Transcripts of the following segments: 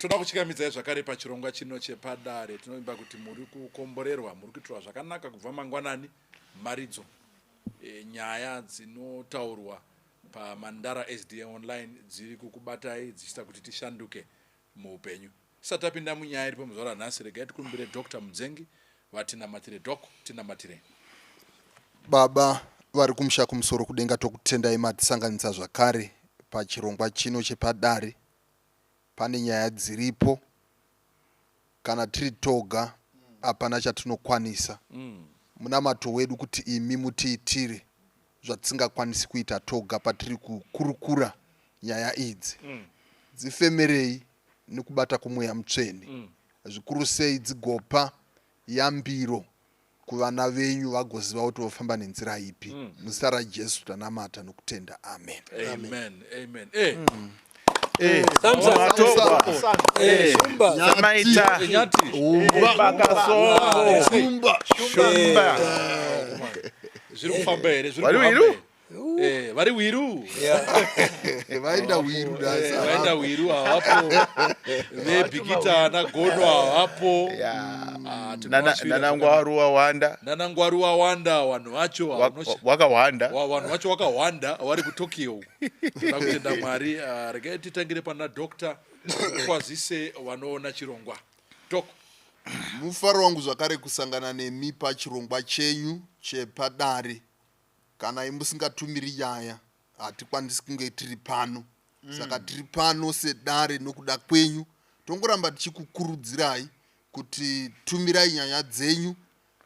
Toda kuchikamidzai zvakare pachirongwa chino chepadare. Tinovimba kuti muri kukomborerwa, muri kuitirwa zvakanaka kubva mangwanani, mharidzo, nyaya dzinotaurwa paMandara SDA Online dziri kukubatai dzichiita kuti tishanduke muupenyu. Tisati tapinda munyaya iripo muzuva ranhasi, regai tikumbire Dr Mudzengi vatinamatire. Doc, tinamatire. Baba vari kumusha kumusoro kudenga, tokutendai matisanganisa zvakare pachirongwa chino chepadare. Pane nyaya dziripo, kana tiri toga hapana chatinokwanisa. Munamato wedu kuti imi mutiitire zvatisingakwanisi kuita toga patiri kukurukura nyaya idzi. Dzifemerei nekubata kwomweya mutsvene, zvikuru sei dzigopa yambiro kuvana venyu vagoziva kuti vofamba nenzira ipi. Muzita raJesu tanamata nokutenda, amen. Amen, amen. Eh. Matogwa. Shumba. Samaita. Nyati. Bakasongo. Shumba. Shumba. Zviri kufamba here? Zviri Vari kuhamba wiru? here? Vari wiru. Vaenda wiru. Vaenda wiru havapo, vebhikita nagono havapo. Ah, tinovashuvira. Nanangwaru wawanda. Nanangwaru wawanda, vanhu vacho Wakawanda. Vanhu vacho wakawanda vari kuTokyo. Toda kutenda Mwari. Ah, regai titangire pana Doctor, kwazise vanoona chirongwa, Doc. Mufaro wangu zvakare kusangana nemi pachirongwa chenyu chepadare. Kana musingatumiri nyaya, hatikwanisi kunge tiri pano. Saka tiri pano sedare nokuda kwenyu. Tongoramba tichikukurudzirai kuti tumirai nyaya dzenyu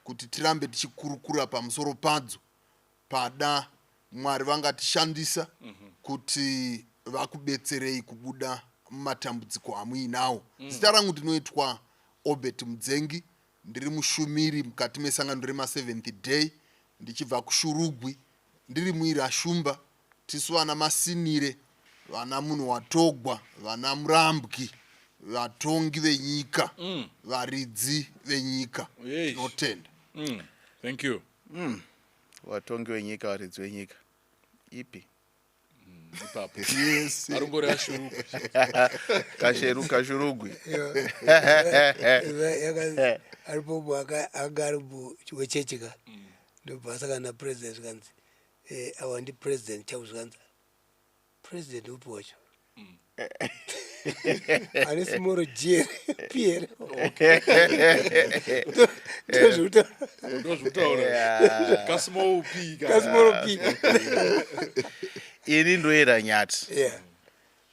kuti tirambe tichikurukura pamusoro padzo. Pada Mwari vangatishandisa kuti vakubetserei kubuda mumatambudziko amuinawo. Zita rangu ndinoitwa Obert Mudzengi, ndiri mushumiri mukati mesangano remaSeventh Day, ndichibva kuShurugwi, ndiri muira shumba. Tisu vana Masinire, vana munhu watogwa, vana Murambwi, vatongi venyika, varidzi venyika. Tinotenda. Thank you. Vatongi venyika, varidzi venyika ipi? Ipapo. Yes. Arongoreva Shurugwi. Kasheru, Kashurugwi. Aripo anga ari wechechi ka, ndobva asangana napresident, zvikanzi, "Awa ndipresident chavo." Zvikanzi, "President upi wacho? Ane small g p here?" Ndozvekutaura. Ndozvekutaura, kasmall p ka. Kasmall p. Ini ndoera Nyati,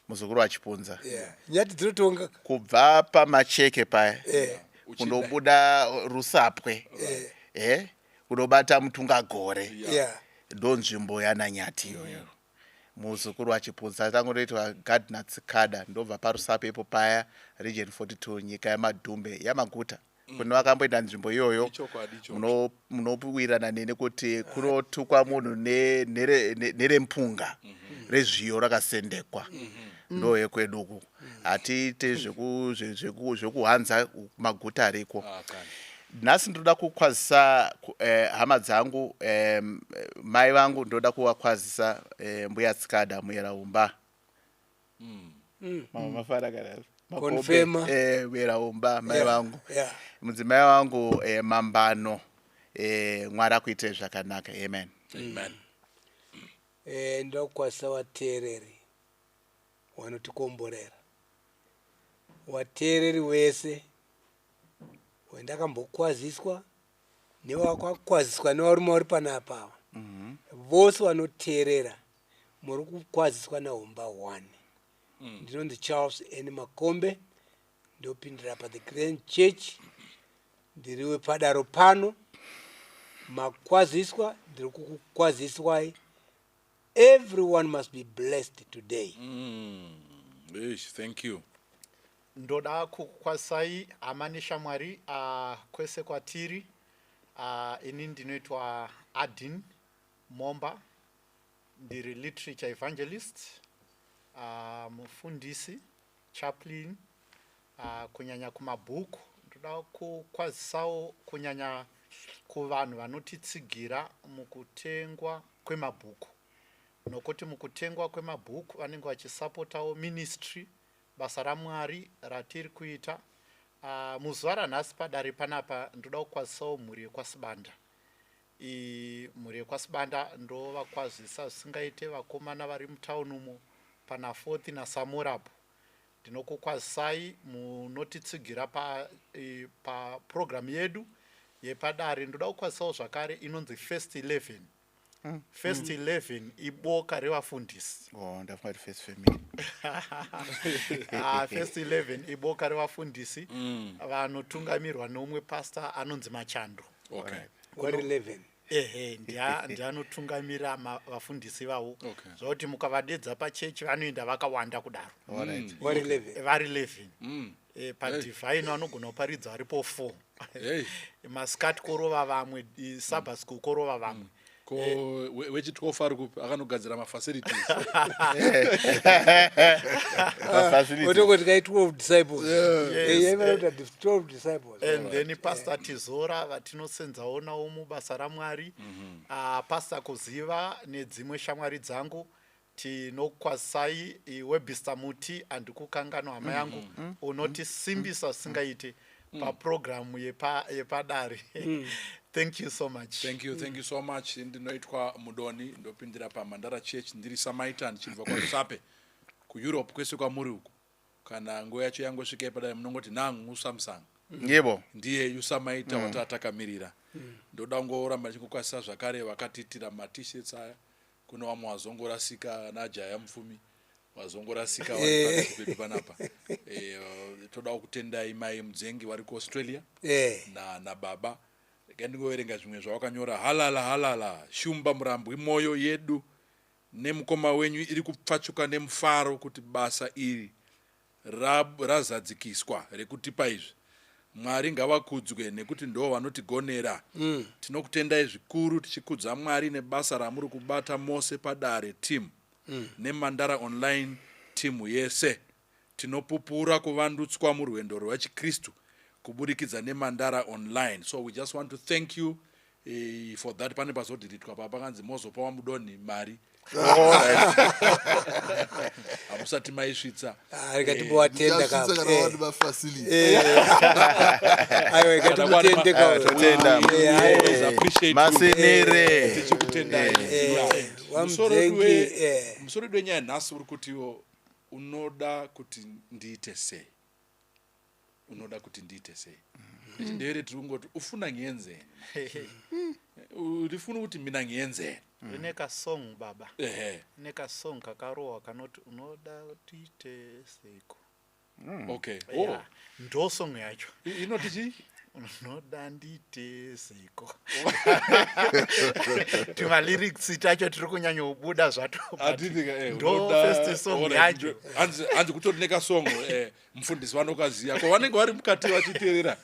muzukuru waChipunza. Yeah, nyati dzinotonga. Kubva pamacheke paya kundobuda Rusapwe, kunobata Mutungagore, ndo nzvimbo yananyati iyoyo. Muzukuru waChipunza, tangotoitwa Gardner Tsikada. Ndobva paRusape ipo paya, Region 42, nyika yaMadhumbe, yaMaguta. Kune vakamboenda nzvimbo iyoyo, Ichokwadi ichocho. Munowirirana neni kuti kunotukwa munhu nerempunga rezviyo rakasendekwa. Ndo yekweduku, hatiite zvekuhanza maguta ariko. Ah, kani. Nhasi ndinoda kukwazisa hama dzangu, mai vangu ndinoda kuvakwazisa, mbuya Tsikada Muyeraumba. Mama mafara kana Confirma. Muyeraumba, mai vangu, mudzimai wangu, Mambano, Mwari akuitire zvakanaka, amen. Amen. Ndoda kukwazisa vateereri vanotikomborera, vateereri vese wendakambokwaziswa newakakwaziswa nevarume vari panapa ava. Vose vanoteerera, muri kukwaziswa naHomba 1. Ndinonzi Charles N Makombe, ndopindira paThe Grand Church, ndiri wepadaro pano. Makwaziswa, ndiri kukukwaziswai. Everyone must be blessed today. Eish, thank you. Ndoda kukukwazisai hama neshamwari, kwese kwatiri. Ini ndinoitwa Adin Momba, ndiri literature evangelist, mufundisi, chaplain, kunyanya kumabhuku. Ndoda kukwazisawo kunyanya kuvanhu vanotitsigira mukutengwa kwemabhuku, nokuti mukutengwa kwemabhuku vanenge vachisapotawo ministry. basa raMwari ratiri kuita. Muzuva ranhasi padare panapa ndoda kukwazisawo mhuri yekwaSibanda. Mhuri yekwaSibanda ndovakwazisa zvisingaite, vakomana vari mutown umo pana Fourth naSamorapo. Ndinokukwazisai munotitsigira paprogramu yedu yepadare. Ndoda kukwazisawo zvakare inonzi First 11. First 11 iboka revafundisi. Oh, ndafunga kuti First Family. Ah, First 11 iboka revafundisi vanotungamirwa neumwe pastor anonzi Machando. Wari 11. Ehe, ndianotungamira vafundisi vavo. Zvokuti mukavadedza pachechi vanoenda vakawanda kudaro. Wari 11. Vari 11. Padivine vanogona kuparidza varipo 4. Masikati korova vamwe, Sabbath school korova vamwe. Ko wechi12 ari kupi akanogadzira mafacilities? Facilities. Otongoti kai 12 disciples. Yes. Yaivara kuti 12 disciples. And then Pastor Tizora vatinosenzawo nawo mubasa raMwari, Pastor Kuziva nedzimwe shamwari dzangu, tinokwazisai. Webster Muti, handikukanganwa hama yangu, unotisimbisa zvisingaite papurogiramu yepadare. Thank you so much. Thank you, thank you so much. Ndinoitwa Mudoni, ndopindira paMandara Church, ndiri samaita ndichibva kwaRusape kuEurope. Kwese kwamuri uku, kana nguva yacho yangosvika yepadare, munongoti nangu Samsung. Ndiye yusamaita wataatakamirira. Ndoda kungoramba ndichingokwazisa zvakare vakatiitira maT-shirts aya. Kune vamwe wazongorasika najaya mupfumi, wazongorasika vari pakati pedu panapa. Toda kutendai mai Mudzengi vari kuAustralia nababa. Regai ndingoverenga zvimwe zvawakanyora. Halala, halala, Shumba Murambwi, mwoyo yedu nemukoma wenyu iri kupfachuka nemufaro kuti basa iri razadzikiswa rekutipa izvi. Mwari ngavakudzwe nekuti ndo vanotigonera. Tinokutendai zvikuru, tichikudza Mwari nebasa ramuri kubata mose padare team neMandara Online team yese. Tinopupura kuvandutswa murwendo rwechikristu kuburikidza neMandara Online. So we just want to thank you for that. Pane pazodhiritwa pa pakanzi mozopawa Mudonhi mari, hamusati maisvitsa. Ah, rikatimbowatenda. Ndichasvitsa kana vane mafacility. Aiwa, ikatimutende. Totenda. We always appreciate you. Masinire. Tichikutendai. Wamudzengi. Musoro wedu wenyaya nhasi uri kutiwo unoda kuti ndiite sei? Unoda kuti ndiite sei? Echindevere tiri kungoti ufuna ngiyenzeni, ndifuna kuti mina ngiyenzeni. Ine kasong, baba. Ine kasong kakarohwa kanoti unoda tiite seiko. Okay, oh. Yeah, ndo song yacho. Inoti chii? Unoda ndiite seiko, tumalyrics tacho tiri kunyanyobuda zvato, but Handiti ndo first song yacho. Hanzi kutori nekasongo, mufundisi vanokaziya ko vanenge vari mukati vachiteerera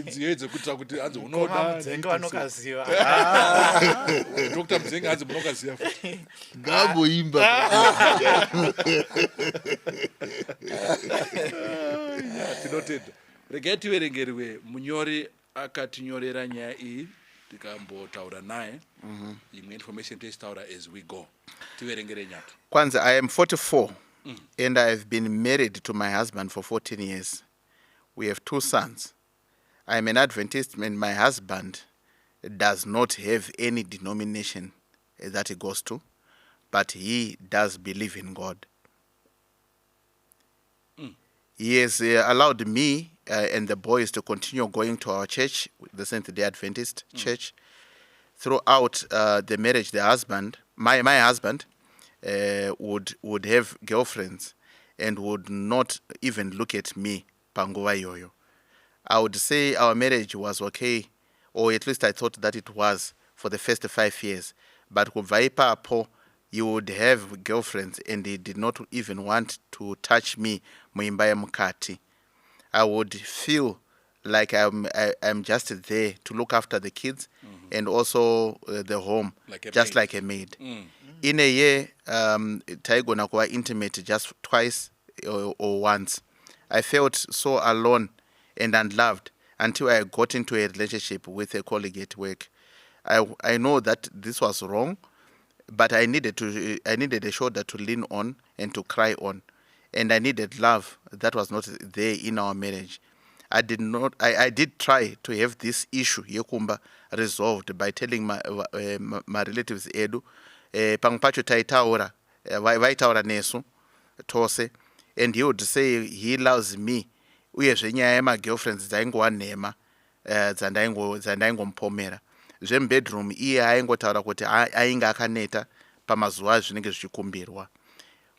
nziyo dzekuitira kuti hanzi Koma unoda Mudzengi ndiite vanokaziva. sei. Dr Mudzengi, hanzi munokaziya futi. Ngaamboimba. Ya, tinotenda. Regai tiverengerwe munyori akatinyorera nyaya iyi, tikambotaura naye. Imwe information tichitaura as we go. Tiverengere nyato. Kwanzi, I am 44 and I have been married to my husband for 14 years. We have two sons. I am an Adventist and my husband does not have any denomination that he goes to, but he does believe in God. He has allowed me and the boys to continue going to our church, the Seventh day Adventist Church. Throughout the marriage, the husband, my husband, would have girlfriends and would not even look at me panguva iyoyo. I would say our marriage was okay, or at least I thought that it was for the first 5 years. But kubva ipapo, he would have girlfriends and he did not even want to touch me muimba yemukati. I would feel like I'm just there to look after the kids and also the home, Like a just maid. like a maid. In a year, taigona kuva intimate just twice or once. I felt so alone and unloved until I got into a relationship with a colleague at work. I know that this was wrong, but I needed a shoulder to lean on and to cry on. And I needed love that was not there in our marriage. I did not I did try to have this issue yekumba resolved by telling my relatives edu. Pamwe pacho taitaura, vaitaura nesu tose, and he would say he loves me. Uyezve nyaya yemagirlfriends dzaingova nhema dzandaingomupomera. Zvemubedroom iye aingotaura kuti ainge akaneta pamazuva azvinenge zvichikumbirwa.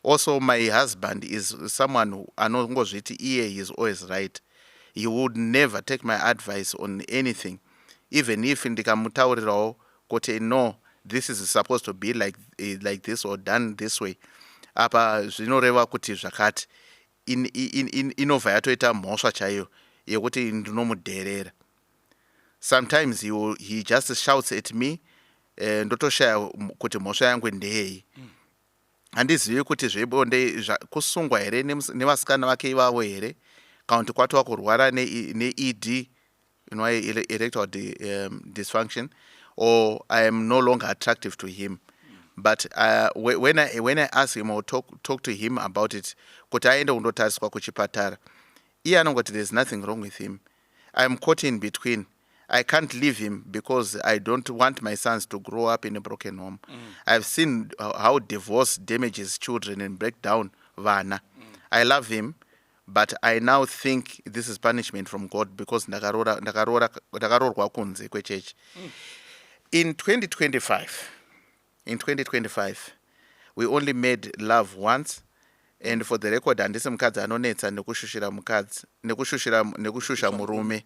Also, my husband is someone anongozviti iye he is always right. He would never take my advice on anything, even if ndikamutaurirawo kuti, "No, this is supposed to be like this or done this way, apa zvinoreva kuti zvakati." Inobva yatoita mhosva chaiyo yekuti ndinomudherera. Sometimes he just shouts at me, ndotoshaya kuti mhosva yangu ndeyei. Handizivi kuti zvebonde kusungwa here nevasikana vake ivavo here, kana kuti kwatova kurwara ne-ED, inova erectile dysfunction, or I am no longer attractive to him. But when I ask him or talk to him about it kuti aende kundotariswa kuchipatara, iye anongoti there's nothing wrong with him. I am caught in between. I can't leave him because I don't want my sons to grow up in a broken home. I've seen how divorce damages children and break down vana. I love him, but I now think this is punishment from God because ndakaroorwa kunze kwechechi. In 2025 we only made love once. And for the record, handisi mukadzi anonetsa nekushushira mukadzi, nekushushira, nekushusha murume.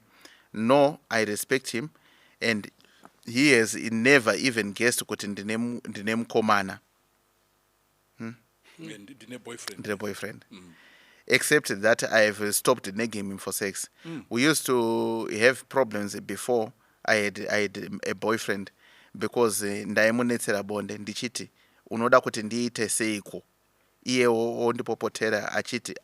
No, I respect him and he has never even guessed kuti ndine mukomana. Ndine boyfriend. Ndine boyfriend, except that I have stopped nagging him for sex. We used to have problems before I had a boyfriend because ndaimunetsera bonde ndichiti, "Unoda kuti ndiite seiko?" Iyewo ondipopotera achiti,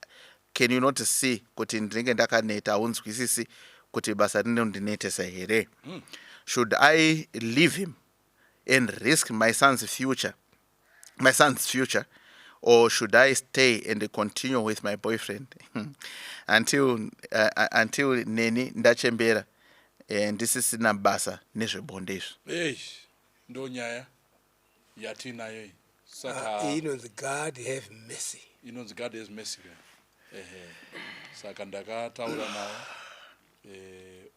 "Can you not see kuti ndinenge ndakaneta? Haunzwisisi kuti basa rinondinetesa here?" Should I leave him and risk my son's future, or should I stay and continue with my boyfriend until neni ndachembera, ndisisina basa nezvebonde izvi? Ei, ndo nyaya yatinayo iyi. Saka Ah, iyi inonzi "God have mercy". Inonzi "God has mercy" ka. Ehe, saka ndakataura nawo,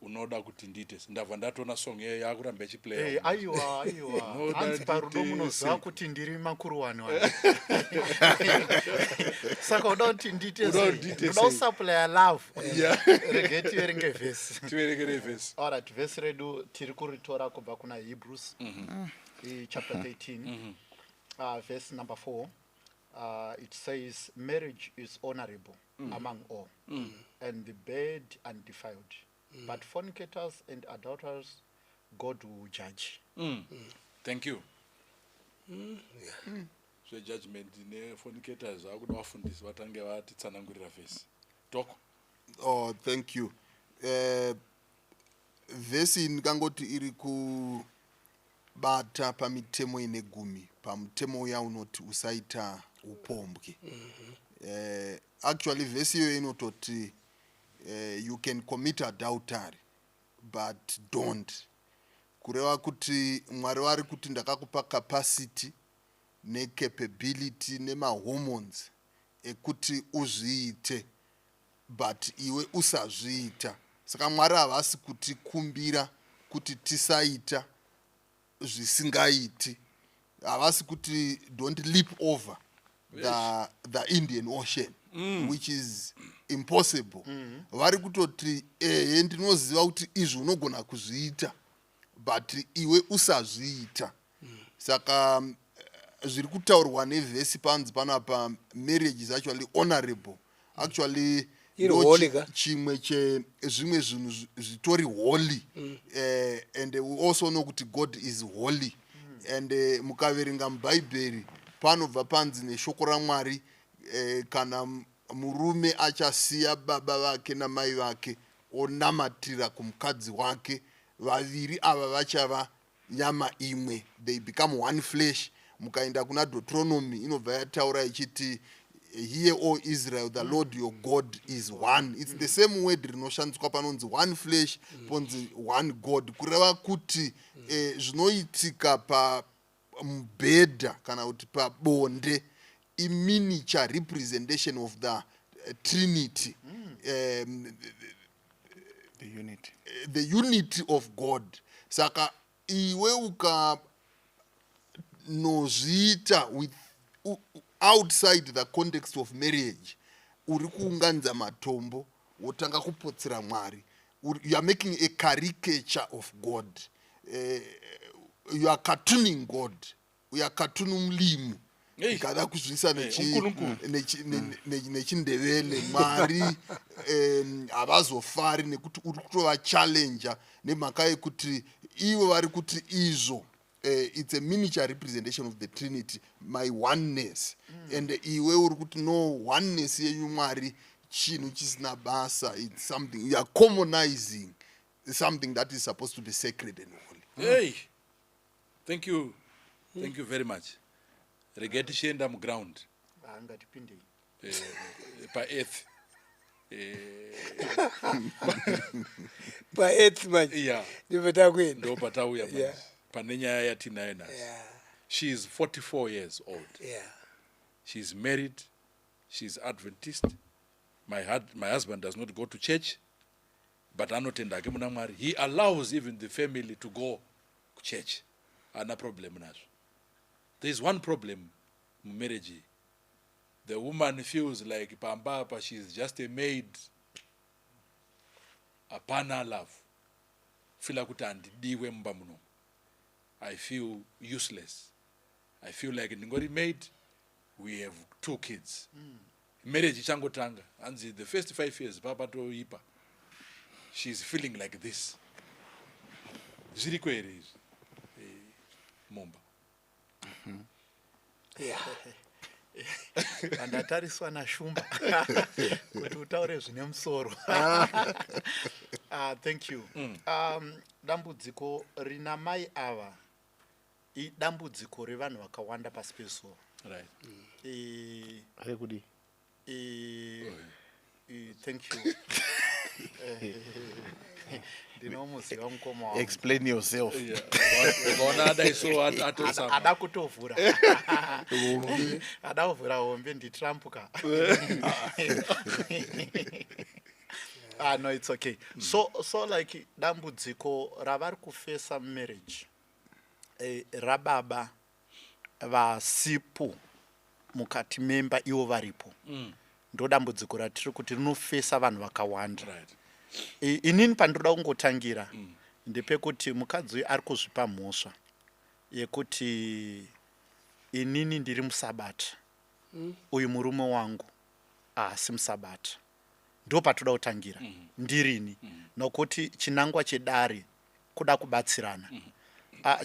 "Unoda kuti ndiite?" Ndabva ndatoona song iyeyo yakuramba ichiplaya. Aiwa, aiwa. Unoda Hanzi parudo ndiite munoziva sei? Kuti ndiri makuru wani wani, saka uda kuti ndiite Uda sei? kuti ndiite Ndoda sei? kusupplya love. Regai tiverenge vhesi. Tiverekere vhesi. Alright, vhesi redu tiri kuritora kubva kuna Hebrews, chapter 13, verse number 4. It says, "Marriage is honorable among all and the bed undefiled, but fornicators and adulterers God will judge." Thank you. Zvejudgment nefornicators akuda vafundisi vatange vatitsanangurira vhesi toko. Oh, thank you. Vhesi ndingangoti iri kubata pamitemo ine 10, pamutemo uya unoti usaita upombwe. Actually vhesi iyoyo inototi you can commit adultery but don't. Kureva kuti Mwari vari kuti ndakakupa capacity necapability nemahormones ekuti uzviite, but iwe usazviita. Saka Mwari havasi kutikumbira kuti tisaita zvisingaiti. Havasi kuti don't leap over the Indian Ocean, which is impossible. Vari kutoti, ehe, ndinoziva kuti izvi unogona kuzviita, but iwe usazviita. Saka zviri kutaurwa nevhesi panzi panapa, marriage is actually honorable, actually Iri ndo holy ka? Chimwe chezvimwe zvinhu zvitori holy. And we also know kuti God is holy. And mukaverenga mubhaibheri, panobva panzi neshoko raMwari, kana murume achasiya baba vake namai vake onamatira kumukadzi wake, vaviri ava vachava nyama imwe, they become one flesh. Mukaenda kuna Deuteronomy, inobva yataura ichiti Hear, O Israel, the Lord your God is one. It's the same word rinoshandiswa panonzi one flesh, ponzi one God, kureva kuti zvinoitika pamubhedha kana kuti pabonde iminiature representation of the Trinity, The unity. The unity of God. Saka iwe ukanozviita with outside the context of marriage, uri kuunganidza matombo wotanga kupotsera Mwari. You are making a caricature of God. You are cartooning God, you are cartooning Mulimu. Hey. Kada kuzviisa uNkulunkulu. nechiNdebele, Mwari havazofari nekuti uri kutovachallenja, nemhaka yekuti ivo vari kuti izvo it's a miniature representation of the Trinity, my oneness, and iwe uri kuti no, oneness yenyu Mwari chinhu chisina basa. It's something you are commonizing, something that is supposed to be sacred and holy. Hey, thank you, thank you very much. Regai tichienda muground. Ah, ngatipindei. Paearth. Paearth manje. Ndipo takuenda. Ndo patauya manje. Pane nyaya yatinayo nhasi. She is 44 years old. She is married, she is Adventist. My husband does not go to church, but anotenda hake muna Mwari. He allows even the family to go kuchurch, haana problem nazvo. There is one problem mumarriage iyi. The woman feels like pamba apa she is just a maid, hapana love, feela kuti handidiwe mumba munomu. I feel useless, I feel like ndingori maid. We have two kids. Marriage ichangotanga, hanzi the first 5 years papatoipa. She is feeling like this. Zviriko here izvi mumba? Yeah. Andatariswa nashumba kuti utaure zvine musoro. Thank you. Dambudziko rina mai ava idambudziko revanhu vakawanda pasi pezuva. Rekudi? Thank you. Ndinomuziva mukoma wangu. Explain yourself. Ukaona adai so, atosama. Ada kutovhura, ada kuvhura hombe, ndiTrump ka. Ah, no, it's okay. So like dambudziko ravari kufesa mumarriage rababa vasipo mukati memba, ivo varipo, ndo dambudziko ratiri kuti rinofesa vanhu vakawanda. Inini pandinoda kungotangira ndepekuti mukadzi uyu ari kuzvipa mhosva yekuti inini ndiri musabata, uyu murume wangu haasi musabata. Ndo patoda kutangira ndirini, nokuti chinangwa chedare kuda kubatsirana.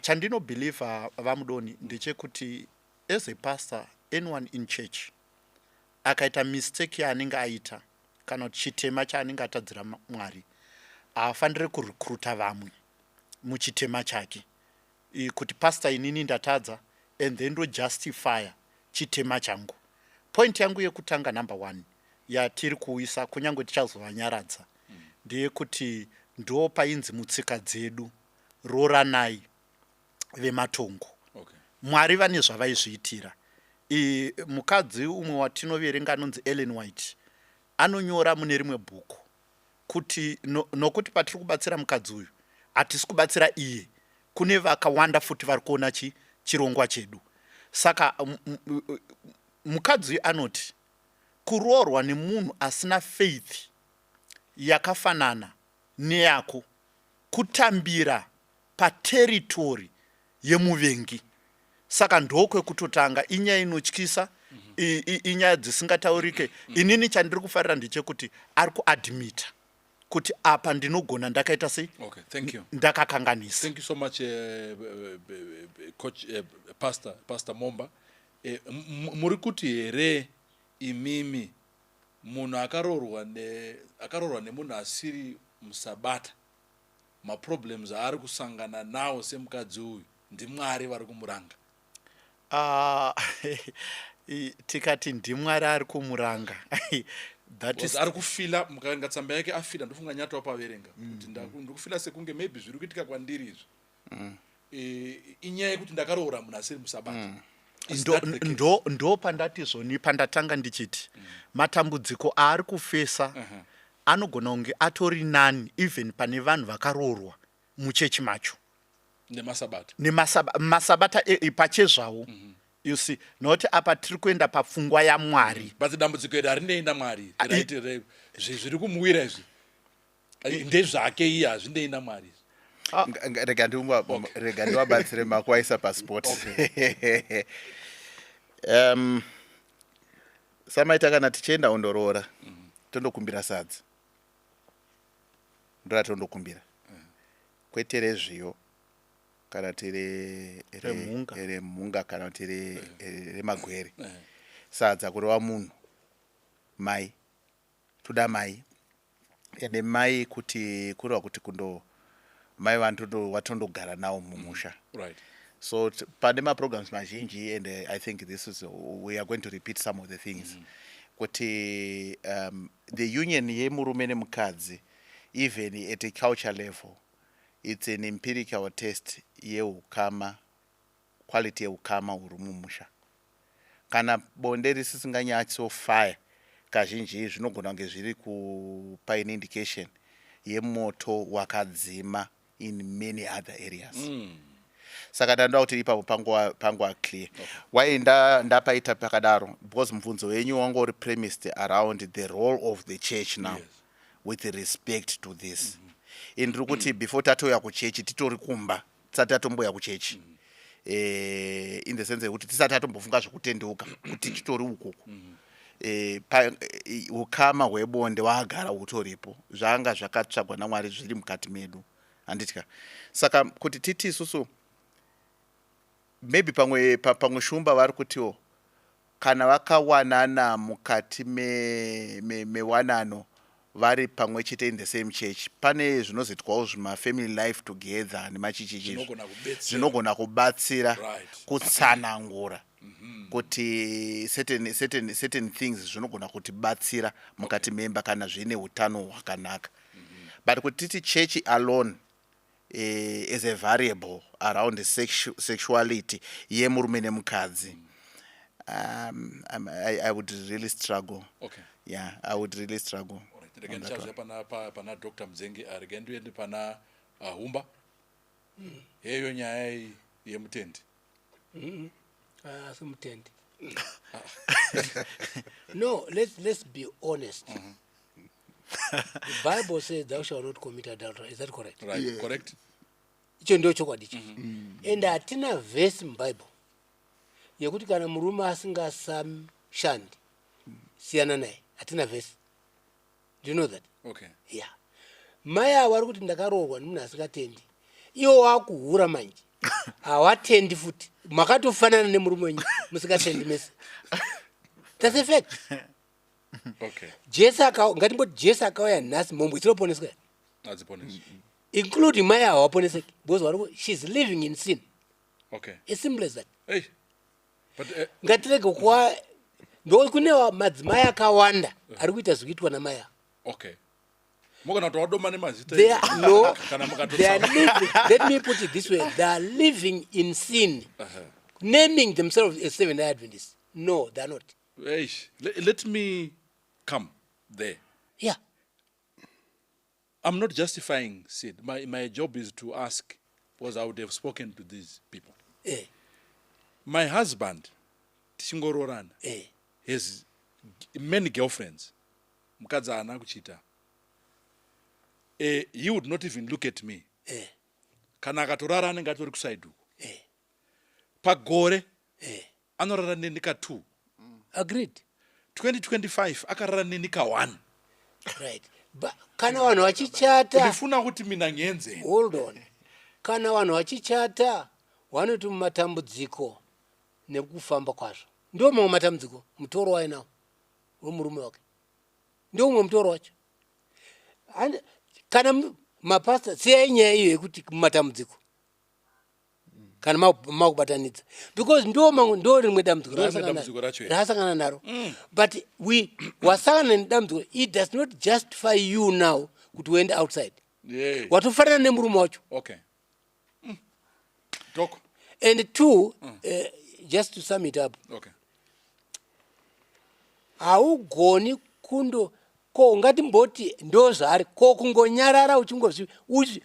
Chandinobhilivha, vamudoni, ndechekuti as a pastor, anyone in church akaita mistake yaanenge aita kana kuti chitema chaanenge atadzira Mwari, haafaniri kurecruita vamwe muchitema chake. Kuti pastor, inini ndatadza, and then ndojustifya chitema changu. Point yangu yekutanga, number one, yatiri kuisa, kunyange tichazovanyaradza, ndeyekuti ndo painzi mutsika dzedu roranai vematongo. Mwari vane zvavaizviitira. Mukadzi umwe watinoverenga anonzi Ellen White anonyora mune rimwe bhuku kuti nokuti patiri kubatsira mukadzi uyu, hatisi kubatsira iye, kune vakawanda futi vari kuona chirongwa chedu. Saka mukadzi uyu anoti kuroorwa nemunhu asina faith yakafanana neyako kutambira paterritory yemuvengi. Saka ndokwekutotanga, inyaya inotyisa, inyaya dzisingataurike. Inini chandiri kufarira ndechekuti ari kuadmita kuti apa ndinogona ndakaita sei. Okay, thank you. Ndakakanganisa. Thank you so much, coach, Pastor Momba. Muri kuti here imimi munhu akaroorwa nemunhu asiri musabata, maproblems aari kusangana nawo semukadzi uyu, ndiMwari vari kumuranga? Ah, Tikati ndiMwari ari kumuranga, that is Ari kufeela, mukaverenga tsamba yake afeela, ndofunga nyato wapaverenga kuti ndikufeela sekunge maybe zviri kuitika kwandiri izvi. Inyaya yekuti ndakaroora munhu asiri musabata. Is that the case? Ndo pandati zvoni, pandatanga ndichiti matambudziko aari kufacer anogona kunge atori nani even pane vanhu vakaroorwa muchechi macho. Nemasabata. Masabata pachezvawo, you see, nokuti apa tiri kuenda papfungwa yaMwari. But dambudziko iri harinei naMwari, right? Zviri kumuwira izvi ndezvake iye, hazvinei naMwari. Rega ndiwabatsire makuwaisa paspot. Samaita kana tichienda undoroora, tondokumbira sadza, ndoratondokumbira, kwete rezviyo kana kuti Remhunga. Remhunga kana kuti remagwere. Sadza kureva munhu mai, toda mai, ende mai kuti kureva kuti kundo mai watondogara nawo mumusha. So pane maprograms mazhinji, and I think this is, we are going to repeat some of the things, kuti the union yemurume nemukadzi, even at a culture level, it's an empirical test yeukama, quality yeukama huri mumusha. Kana bonde risisinganyatsofaya kazhinji, zvinogona kunge zviri kupa an indication yemoto wakadzima in many other areas. Saka ndandoda kuti ipapo panguva clear why ndapaita pakadaro, because mubvunzo wenyu wanga uri premised around the role of the church now with respect to this. Ndiri kuti before tatouya kuchechi, titori kumba, tisati tatomboya kuchechi, in the sense yekuti tisati tatombofunga zvekutendeuka, kuti titori ukoko, ukama hwebonde hwagara hutoripo, zvanga zvakatsvagwa naMwari, zviri mukati medu, handitya. Saka kuti titi isusu maybe pamwe pamwe shumba vari kutiwo kana vakawanana mukati mewanano, vari pamwe chete in the same church, pane zvinozoitwawo zvimafamily life together nemachichichi. Zvinogona kubetsera. Zvinogona kubatsira kutsanangura kuti certain things zvinogona kutibatsira mukati memba kana zvine utano hwakanaka. But kuti titi church alone as a variable around sexuality yemurume nemukadzi, I would really struggle. Yeah, I would really struggle. Alright, rega ndichazouya pana Dr Mudzenge. Rega ndiende pana Humba. Heyo nyaya iyi yemutendi. Asi mutendi, no, let's be honest. The Bible says, "Thou shall not commit adultery." Is that correct? Right. Yeah. Correct. Icho ndo chokwadi icho, and hatina vhesi muBhaibheri yekuti kana murume asingasashandi, siyana naye. Hatina vhesi. Do you know that? Okay. Yeah, mai avo vari kuti ndakaroorwa nemunhu asingatendi, iwo wakuhura manje, hawatendi futi, makatofanana nemurume wenyu, musingatendi mese. That's a fact. Jesu ngatimboti Jesu akauya nhasi, mhombwe dzinoponeswa here? Hadziponesi. Including mai avo hawaponeseki, because she's living in sin. As simple as that. Hey. But Ngatirege kuwa ndo kune madzimai akawanda ari kuita zvikuitwa namai ava. Okay, mogona kuti wadoma nemazita. They are, no, Kana they are living, let me put it this way, they are living in sin, naming themselves as Seven Day Adventists. No, they are not. Eish, let me come there. I'm not justifying sin. My job is to ask, because I would have spoken to these people. My husband, tichingoroorana, has many girlfriends. Mukadzi haana kuchita. He would not even look at me. Kana akatorara, anenge atori kuside uko. Pagore anorara neni ka2. Agreed. 2025 akarara neni ka1. Right. But kana vanhu vachichata, Ndifuna kuti mina ngenzeni. Hold on, kana vanhu vachichata, vanoti mumatambudziko nekufamba kwazvo, ndo mamwe matambudziko, mutoro wainawo wemurume wake ndo umwe mutoro wacho. Kana mapasta, siyai nyaya iyo yekuti mumatambudziko. Kana makubatanidza, because ndo mamwe, ndo rimwe dambudziko Ndo rimwe dambudziko racho iri. Raasangana naro. But we wasangana nedambudziko, it does not justify you now kuti uende outside. Watofanana nemurume wacho. Okay, Doc. And two, just to sum it up, haugoni kundo ko ngatimboti ndo zvaari, ko kungonyarara uchingozvi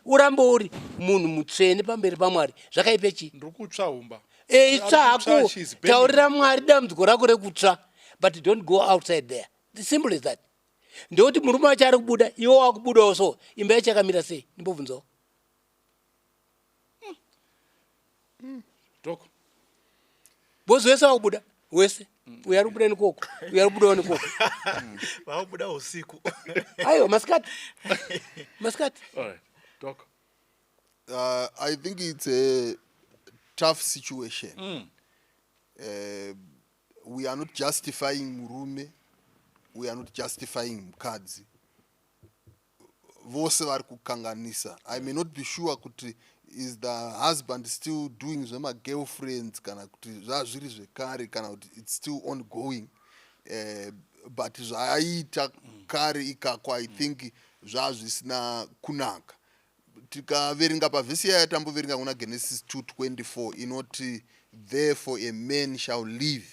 urambe uri munhu mutsvene pamberi paMwari, zvakaipe chii? Ndiri kutsva humba. E, itsva Ari kutsva, hako. she's burning. Taurira Mwari dambudziko rako rekutsva, but don't go outside there. The simple as that. Ndekuti murume wacho ari kubuda, iwe wakubudawo, so imba yacho yakamira sei? Ndimbobvunzawo. Doc. Bozi wese wakubuda, wese uyo ari kubuda nekoko, uyo ari kubudawo nekoko. Vakubuda usiku. Aiwa, masikati, masikati. All right, Doc. I think it's a tough situation. We are not justifying murume, we are not justifying mukadzi. Vose vari kukanganisa. I may not be sure kuti is the husband still doing zvemagirlfriends, kana kuti zvazviri zvekare, kana kuti it's still ongoing. But zvaaita kare ikako, I think zvazvisina kunaka. Tikaverenga pavhesi yaya tamboverenga kuna Genesis 2:24, inoti, "Therefore a man shall leave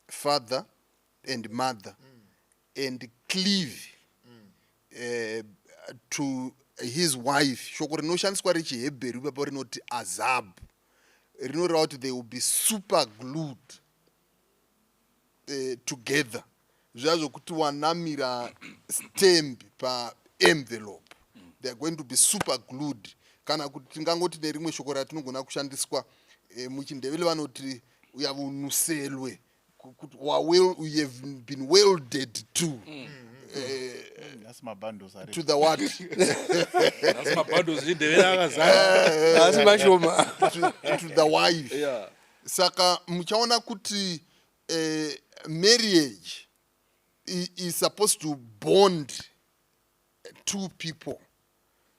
father and mother and cleave to his wife." Shoko rinoshandiswa rechihebheru ipapo rinoti azab, rinoreva kuti they will be super glued together, zviya zvokuti wanamira stamp paenvelope. They are going to be super glued. Kana kuti tingangoti nerimwe shoko ratinogona kushandiswa, muchindevele vanoti uyavunuselwe, kuti you have been welded to Asi mabundles ari to the what? Asi mabundles chindevere akazara. Asi mashoma. To the wife. Saka muchaona kuti marriage is supposed to bond two people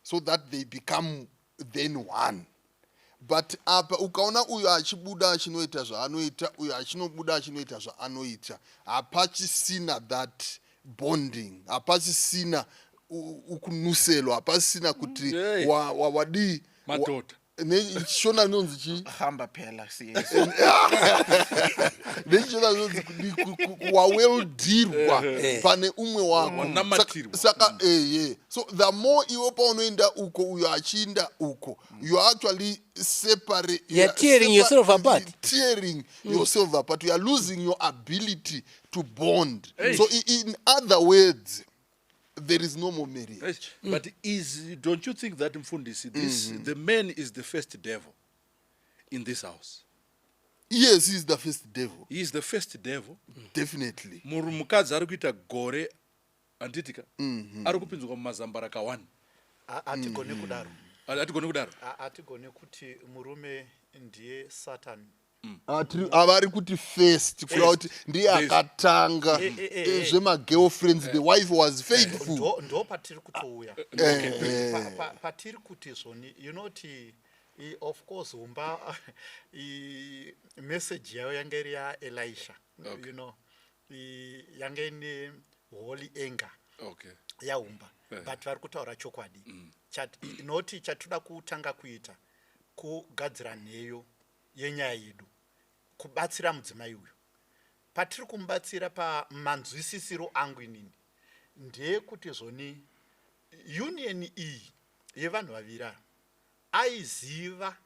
so that they become then one. But apa ukaona uyo achibuda achinoita zvaanoita, uyo achinobuda achinoita zvaanoita, hapachisina that bonding, hapachisina ukunuselwa, hapasisina kuti Hey. wadii. Madhodha. Nechishona inonzi chii? Hamba phela siye. Nechishona inonzi kudi waweldirwa pane umwe wako. Wanamatirwa. Saka eye, so the more iwe paunoenda uko, uyo achiinda uko, you are actually separate. You are tearing yourself apart. Tearing yourself apart. You are losing your ability to bond. Hey. So in other words, there is no more marriage. Yes, but is don't you think that, mfundisi, this the man is the first devil in this house? Yes, he is the first devil. He is the first devil. Definitely. Mukadzi ari kuita gore, handitika, ari kupinzwa mumazambara ka1. Hatigoni kudaro. Hatigoni kudaro. Hatigoni kuti murume ndiye Satan. Avari kuti first, kureva kuti ndiye Yes. akatanga zvemagirlfriends. The wife was faithful. Ndo patiri kutouya. Patiri kuti zvoni unoti of course humba message yayo yange iri yaElisha, yange ine holy anger yaumba. But vari kutaura chokwadi. Noti chatoda kutanga kuita kugadzira nheyo yenyaya yedu, kubatsira mudzimai uyu. Patiri kumubatsira, pamanzwisisiro angu inini, ndeyekuti zvoni union iyi yevanhu vaviri ava, aiziva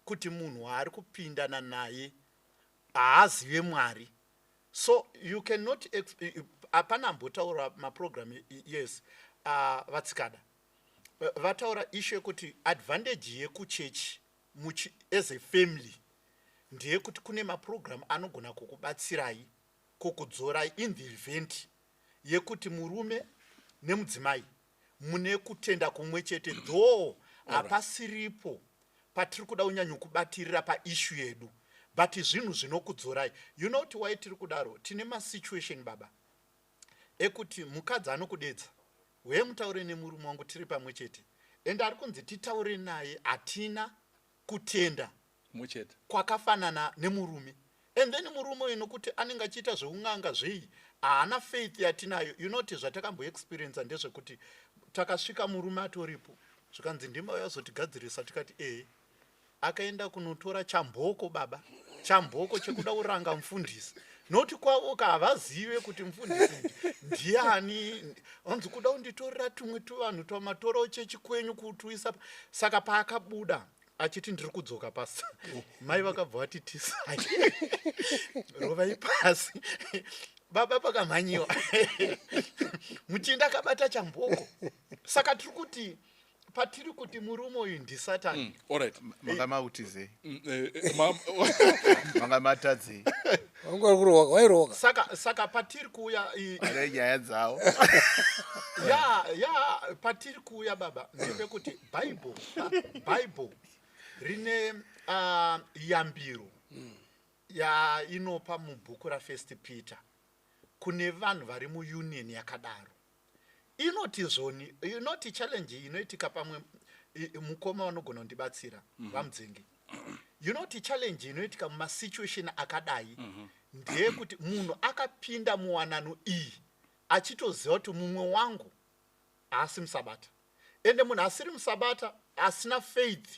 kuti munhu waari kupindana naye haazive Mwari. So you cannot, hapana ambotaura maprogram. Yes, vatsikada vataura issue yekuti advantage yekuchechi as a family ndeyekuti kune maprogram anogona kukubatsirai kukudzorai in the event yekuti murume nemudzimai mune kutenda kumwe chete, though hapasiripo patiri kuda kunyanya kubatirira paissue yedu, but zvinhu zvinokudzorai. You know kuti wai tiri kudaro? Tine masituation, baba, ekuti mukadzi anokudedza, "Uye mutaure nemurume wangu, tiri pamwe chete," ende ari kunzi titaure naye, hatina kutenda. Mumwe chete. Kwakafanana nemurume. And then murume uyu, nokuti anenge achiita zveun'anga zvei, haana faith yatinayo. You know kuti zvatakamboexperienca ndezvekuti takasvika murume atoripo, zvikanzi, "Ndima yazotigadzirisa." Tikati, "Ehe." Akaenda kunotora chamboko, baba, chamboko chekuda kuranga mufundisi, noti kwavoka havazive kuti mufundisi ndiani. Anzi kuda kunditorera tumwe tuvanhu twamatora chechi kwenyu kutuisa. Saka paakabuda achiti, "Ndiri kudzoka pasi," mai vakabva vati, "Tisai, rovai pasi." Baba, pakamhanyiwa, muchinda akabata chamboko. Saka tiri kuti, patiri kuti murume uyu ndisatani. Alright. Manga mautizei? Eh, Manga matadzei? Wanga uri kurohwa, wairohwa. Saka patiri kuuya Vane nyaya dzavo. Ya, patiri kuuya, baba, ndepekuti Bible rine yambiro yainopa mubhuku raFirst Peter kune vanhu vari muunion yakadaro. Inoti zvoni, inoti challenge inoitika pamwe, mukoma vanogona kundibatsira, vamudzengi, inoti challenge inoitika mumasituation akadai ndeyekuti munhu akapinda muwanano iyi achitoziva kuti mumwe wangu haasi musabata, ende munhu asiri musabata, asina faith,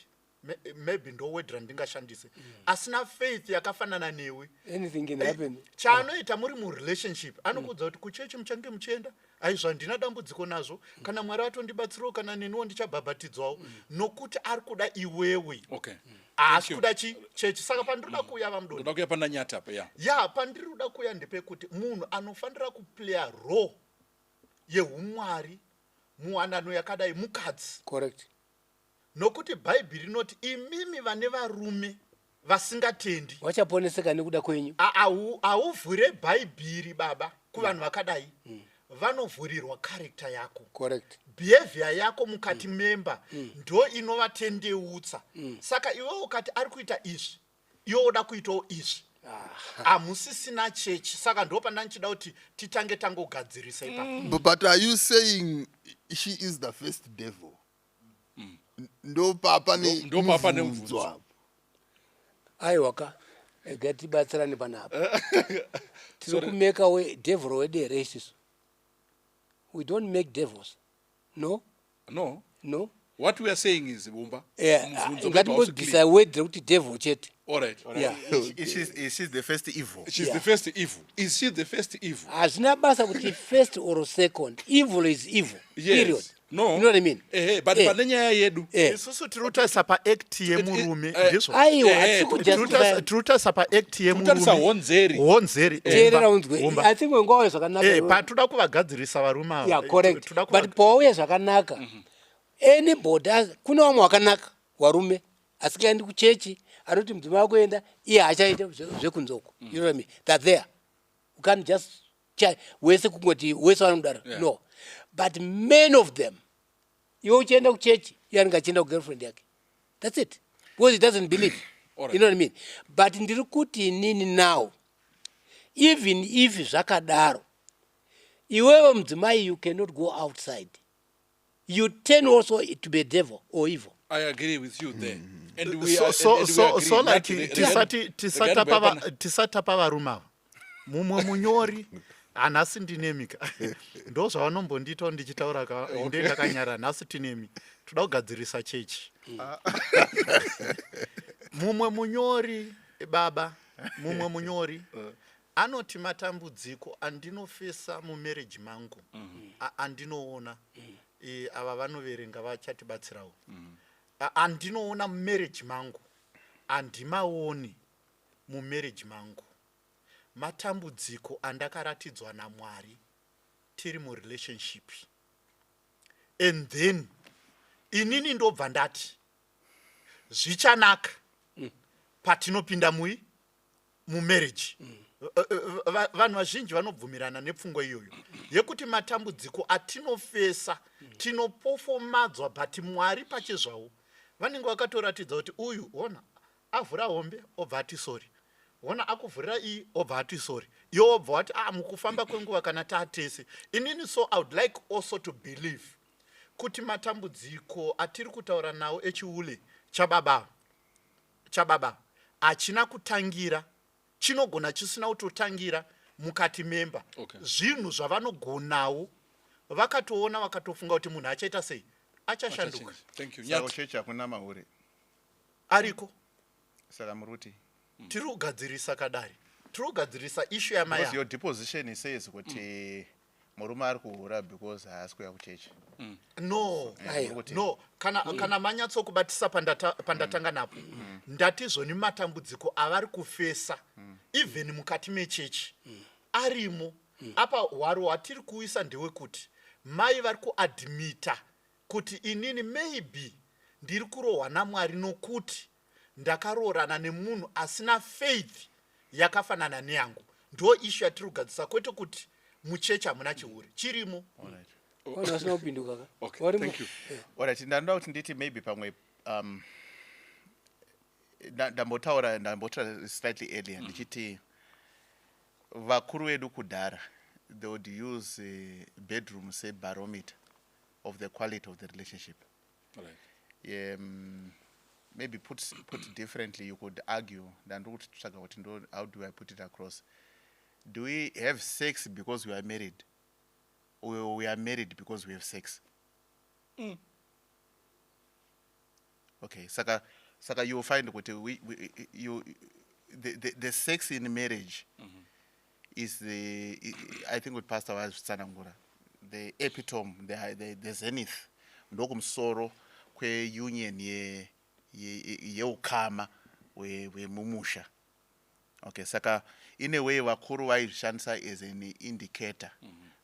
maybe ndo word randingashandise, asina faith yakafanana newe, Anything can happen. Chaanoita muri murelationship, anokuudza kuti kuchechi muchange muchienda, aizvo handina dambudziko nazvo, kana Mwari atondibatsirawo, kana neniwo ndichabhabhatidzwawo, nokuti ari kuda iwewe, haasi you. kuda chechi. Saka pandiri kuda kuuya, vamudoni, Ndoda kuuya pana Nyata apa, ya. Ya, pandiri kuda kuuya ndepekuti munhu anofanira kuplaya role yeumwari muwanano yakadai mukadzi, Correct. nokuti Bhaibheri rinoti, "Imimi vane varume vasingatendi, Vachaponeseka nekuda kwenyu." Hauvhure Bhaibheri, baba, kuvanhu vakadai. Vanovhurirwa character yako, Correct. behavior yako mukati memba ndo inovatendeutsa. Saka iwe ukati ari kuita izvi, iwe woda kuitawo izvi, hamusisina chechi. Saka ndo pandandichida kuti titange tangogadzirisa ipapo. But are you saying she is the first devil? Ndo papa ne Ndo papa nemubvunzo. mubvunzo apo. Aiwa ka, ega tibatsirane panapa. Tiri kumeka we devil wedu here isusu? We don't make devils, no. No. No. What we are saying is, Bumba, mubvunzo Ngatimbobvisa word rekuti devil chete. All right. Yeah. Is she the first evil? She's the first evil. Is she the first evil? Hazvina basa kuti first or second. Evil is evil, period. No. You know what I mean? Ehe, but pane nyaya yedu. Isusu tiri kutarisa paact yemurume, ndizvo? Aiwa, hatisi Tiri kutarisa paact Kutarisa yemurume. honzeri. Honzeri. Teerera unzwe. Humba. I think wengauya zvakanaka iwewe. Patoda kuvagadzirisa varume ava. Yeah, correct. Toda But pawauya zvakanaka, anybody kune vamwe wakanaka varume asikaendi kuchechi, anoti mudzimai wakuenda, iye haachaita zvekunzoko. You know what I mean? They're there. You can't just wese kungoti wese vanodaro. No, but many of them, iwe uchienda kuchechi, iye anenge achienda kugirlfriend yake. That's it, because he doesn't believe. You know what I mean? But ndiri kuti inini now, even if zvakadaro, iwewe mudzimai, you cannot go outside. You turn also to be a devil or evil. I agree with you there. And we So, are, so, and we so, agree. so like Not tisatapa varume ava. Mumwe munyori, hanhasi ndinemi ka, ndo zvavanombondiitawo ndichitaura ka, nde ndakanyara. Nhasi tinemi, toda kugadzirisa chechi. Mumwe munyori, baba, mumwe munyori anoti, "Matambudziko andinofesa mumarriage mangu, andinoona, ava vanoverenga vachatibatsirawo, andinoona mumarriage mangu, handimaoni mumarriage mangu. Matambudziko andakaratidzwa naMwari tiri murelationship. And then inini ndobva ndati zvichanaka patinopinda mui mumarriage." Vanhu vazhinji vanobvumirana nepfungwa iyoyo yekuti matambudziko atinofesa, tinopofomadzwa, but Mwari pachezvavo vanenge vakatoratidza kuti uyu, ona, avhura hombe, obva ati sorry, ona, akuvhurira iyi, obva ati sorry, iwe wobva wati, "A, mukufamba kwenguva kana taatese." Inini, so I would like also to believe kuti matambudziko atiri kutaura nawo echiule chababa, chababa. Hachina kutangira, chinogona chisina kutotangira mukati memba. Zvinhu zvavanogonawo vakatoona, vakatofunga kuti munhu achaita sei, achashanduka. Thank you. Saka Nyati. kuchechi hakuna mahure? Ariko. Saka muri kuti Tiri kugadzirisa kadari, tiri kugadzirisa issue yamai because ava. Your deposition says kuti murume ari kuhura because haasi kuuya kuchechi. No. Aiwa. No, kana manyatsokubatisa pandatanga napo, ndati zvoni matambudziko avari kufesa even mukati mechechi arimo. Apa hwaro hwatiri kuisa ndewekuti mai vari kuadmita kuti inini maybe ndiri kurohwa naMwari nokuti ndakaroorana nemunhu asina faith yakafanana neyangu. Ndo issue yatiri kugadzisa, kwete kuti muchechi hamuna chihure. Chirimo. Alright. Vanhu vasina kupinduka ka. Okay, Varimo. thank you. Alright, ndanoda kuti nditi maybe pamwe ndambotaura slightly earlier ndichiti vakuru vedu kudhara, they would use bedroom sebarometer of the quality of the relationship. Maybe put differently, you could argue, ndandiri kutsvaga kuti how do I put it across: do we have sex because we are married, or we are married because we have sex? Okay, saka you will find kuti we, you the sex in marriage is the, I think kuti Pastor wazvitsanangura, the epitome, the zenith, ndokumusoro kweunion yeukama hwemumusha. Okay, saka in a way vakuru vaizvishandisa as an indicator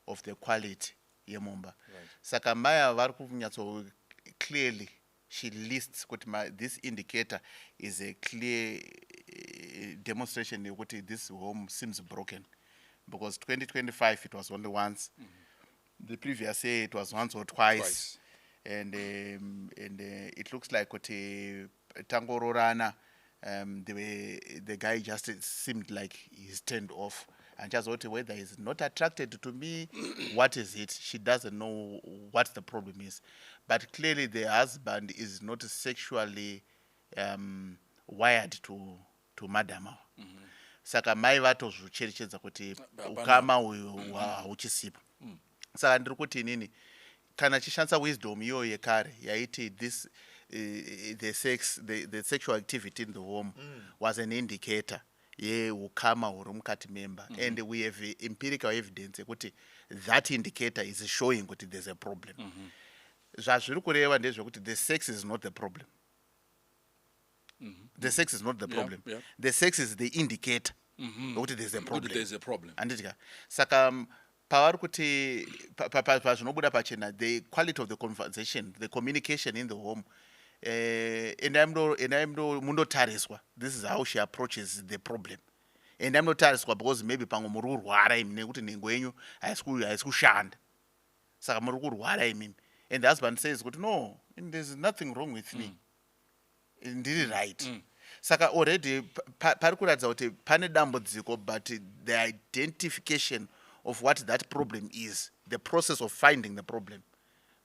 of the quality yemumba. Saka mai ava vari kunyatso, clearly she lists kuti this indicator is a clear demonstration yekuti this home seems broken, because 2025 it was only once, the previous year it was once or twice, Twice. And it looks like kuti tangororana, the guy just seemed like he's turned off and just what, whether he's not attracted to me, what is it, she doesn't know what the problem is. But clearly the husband is not sexually wired to madam. Saka mai vatozvicherechedza kuti Hapana. ukama uyu hauchisipo. Saka ndiri kuti inini kana chishandisa wisdom iyoyo yekare yaiti this the sex the sexual activity in the home was an indicator yeukama huri mukati memba, and we have empirical evidence yekuti that indicator is showing kuti there's a problem. Zvazviri kureva ndezvekuti the sex is not the problem. The sex is not the problem. The sex is the indicator yokuti there's a Kuti problem. There's a problem. Handiti ka? Saka pavari kuti pazvinobuda pachena, the quality of the conversation, the communication in the home, endai mundotariswa. This is how she approaches the problem: endai munotariswa because maybe pamwe muri kurwara imi, nekuti nhengo yenyu haisi kushanda, saka muri kurwara imimi. And the husband says kuti, "No, there's nothing wrong with me, ndiri right." Saka already pari kuratidza kuti pane dambudziko, but the identification of what that problem is, the process of finding the problem,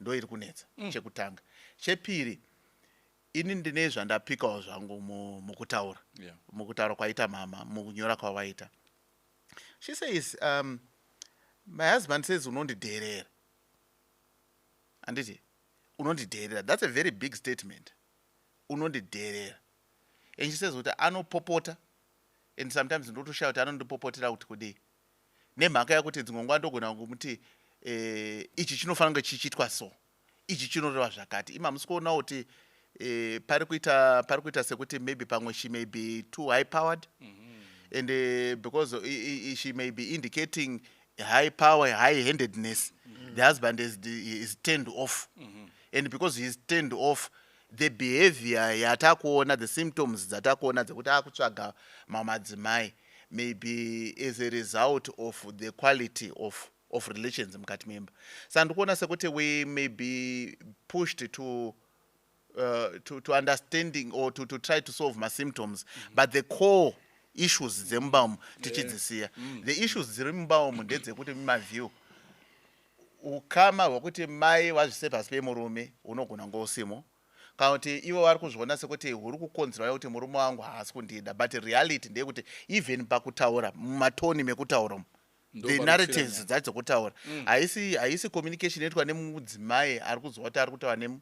ndo iri kunetsa. Chekutanga. Chepiri, ini ndine zvandapikawo zvangu mukutaura, mukutaura kwaita mama, mukunyora kwavaita. She says, "My husband says unondidherera." Handiti? "Unondidherera." That's a very big statement, "Unondidherera." And she says kuti anopopota, and sometimes ndotoshaya kuti anondipopotera kuti kudii, nemhaka yekuti dzimwe nguva ndogona kumuti ichi chinofanira kunge chichiitwa, so ichi chinoreva zvakati. Ima musi kuona kuti pari kuita sekuti maybe pamwe she may be too high powered, and because she may be indicating high power, high handedness, the husband is turned off. And because he is turned off, the behavior yatakuona, the symptoms dzatakuona dzekuti akutsvaga mamadzimai, maybe as a result of the quality of relations mukati memba. Saka ndikuona sekuti we may be pushed to understanding or to try to solve masymptoms, but the core issues dzemumba umu tichidzisiya. The issues dziri mumba umu ndedzekuti mumaview ukama hwekuti mai vazvise pasi pemurume hunogona kunge usimo, Kana kuti ivo vari kuzviona sekuti huri kukonzerwa nekuti murume wangu haasi kundida, but reality ndeyekuti even pakutaura, mumatoni mekutaura umu, Ndo the pari narratives kufira. dzacho dzekutaura, haisi communication inoitwa nemudzimai ari kuzwa kuti ari kutaura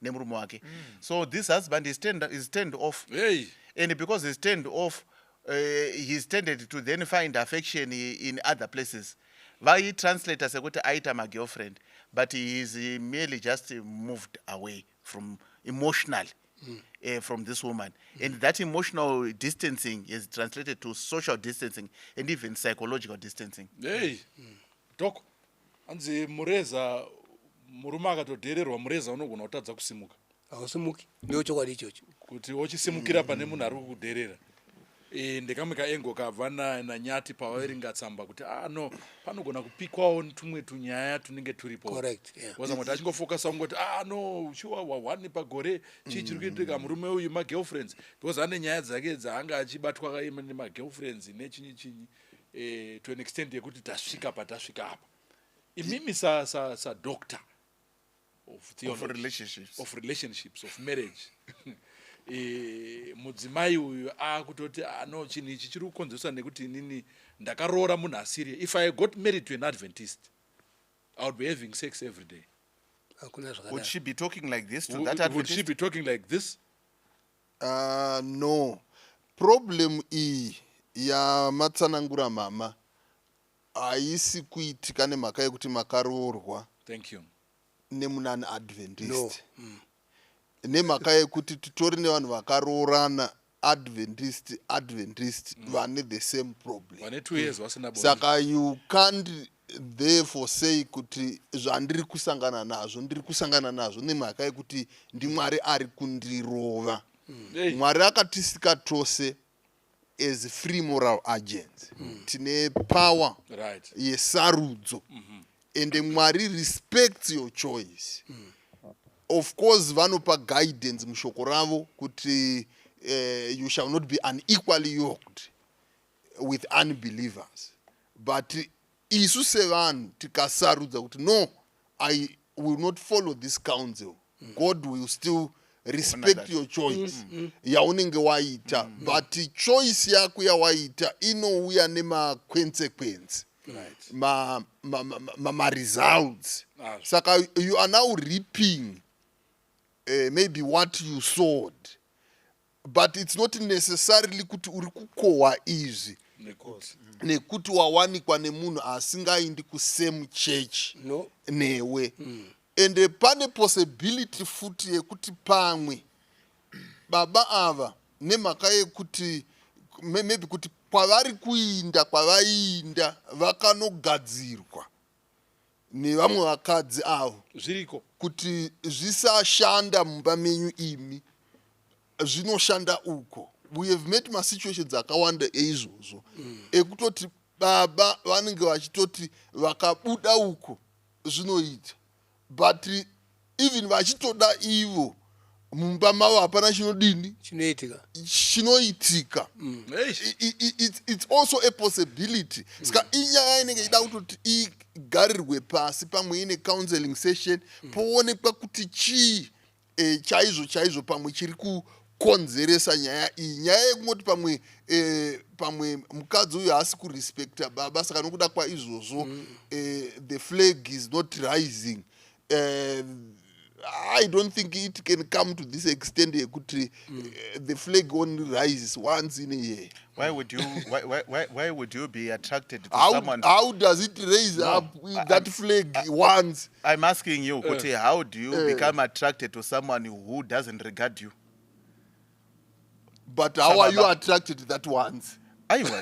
nemurume wake. So this husband is turned off. Hey. And because he's turned off, he's tended to then find affection in other places. Vaitranslata sekuti aita magirlfriend, but he is merely just moved away from emotionally from this woman, and that emotional distancing is translated to social distancing and even psychological distancing. Hey, Doc, hanzi mureza, murume akatodhererwa mureza unogona kutadza kusimuka. Hausimuki, ndiyo chokwadi ichocho. Kuti wochisimukira pane munhu ari kukudherera. Ndekamwe kaengo kabva nanyati pavaverenga tsamba kuti, ah no, panogona kupikwawo tumwe tunyaya tunenge turipo. Correct, yeah. Wazama kuti achingofokasa kungoti, ah no, shuwa wahwani pagore, chii chiri kuitika, murume uyu magirlfriends, because ane nyaya dzake dzaanga achibatwa nemagirlfriends nechinyi chinyi, to an extent yekuti tasvika patasvika apa. Imimi sadoctor of of theology, relationships, of relationships, of marriage, mudzimai uyu akutoti, ano chinhu ichi chiri kukonzeresa nekuti inini ndakaroora munhu asiri. If I got married to an Adventist, I would be having sex every day. Hakuna Would zvakadaro. she be talking like this to that Would she Adventist? be talking like this? No, problem iyi yamatsanangura mama haisi kuitika nemhaka yekuti makaroorwa Thank you. nemunani Adventist. No. Nemhaka yekuti titori nevanhu vakaroorana Adventist, Adventist, vane the same problem. Vane 2 years vasina bonde. Saka you can't therefore say kuti zvandiri kusangana nazvo, ndiri kusangana nazvo nemhaka yekuti ndiMwari ari kundirova. Hey. Mwari akatisika tose as free moral agents. Tine power yesarudzo, ende Mwari respects your choice. Of course vanopa guidance mushoko ravo kuti you shall not be unequally yoked with unbelievers, but isu sevanhu tikasarudza kuti, no, I will not follow this counsel, God will still respect that. your choice yaunenge waita. But choice yako yawaita inouya nemaconsequence, ma results. Saka you are now reaping maybe what you sowed, but it's not necessarily kuti uri kukohwa izvi nekuti nekuti wawanikwa nemunhu asingaendi kusame church No. newe. Ende pane possibility futi yekuti pamwe baba ava, nemhaka yekuti maybe kuti kwavari kuinda, kwavaiinda vakanogadzirwa nevamwe vakadzi avo Zviriko. kuti zvisashanda mumba menyu, imi zvinoshanda uko. We have met masituations akawanda eizvozvo, ekutoti baba vanenge vachitoti vakabuda uko zvinoita, but even vachitoda ivo, mumba mavo hapana chinodini? Chinoitika. Chinoitika. Hey. It's also a possibility. Saka inyaya inenge ida kutoti igarirwe pasi pamwe ine counseling session, poonekwa kuti chii chaizvo chaizvo pamwe chiri kukonzeresa nyaya iyi. Nyaya yekungoti pamwe mukadzi uyu haasi kurespekta baba, saka nokuda kwaizvozvo the flag is not rising, I don't think it can come to this extent yekuti the flag only rises once in a year. Why would you be attracted to someone? How does it raise No, up that flag once? I'm asking you kuti how do you become attracted to someone who doesn't regard you? But how are you Sababa. attracted to that once? Aiwa,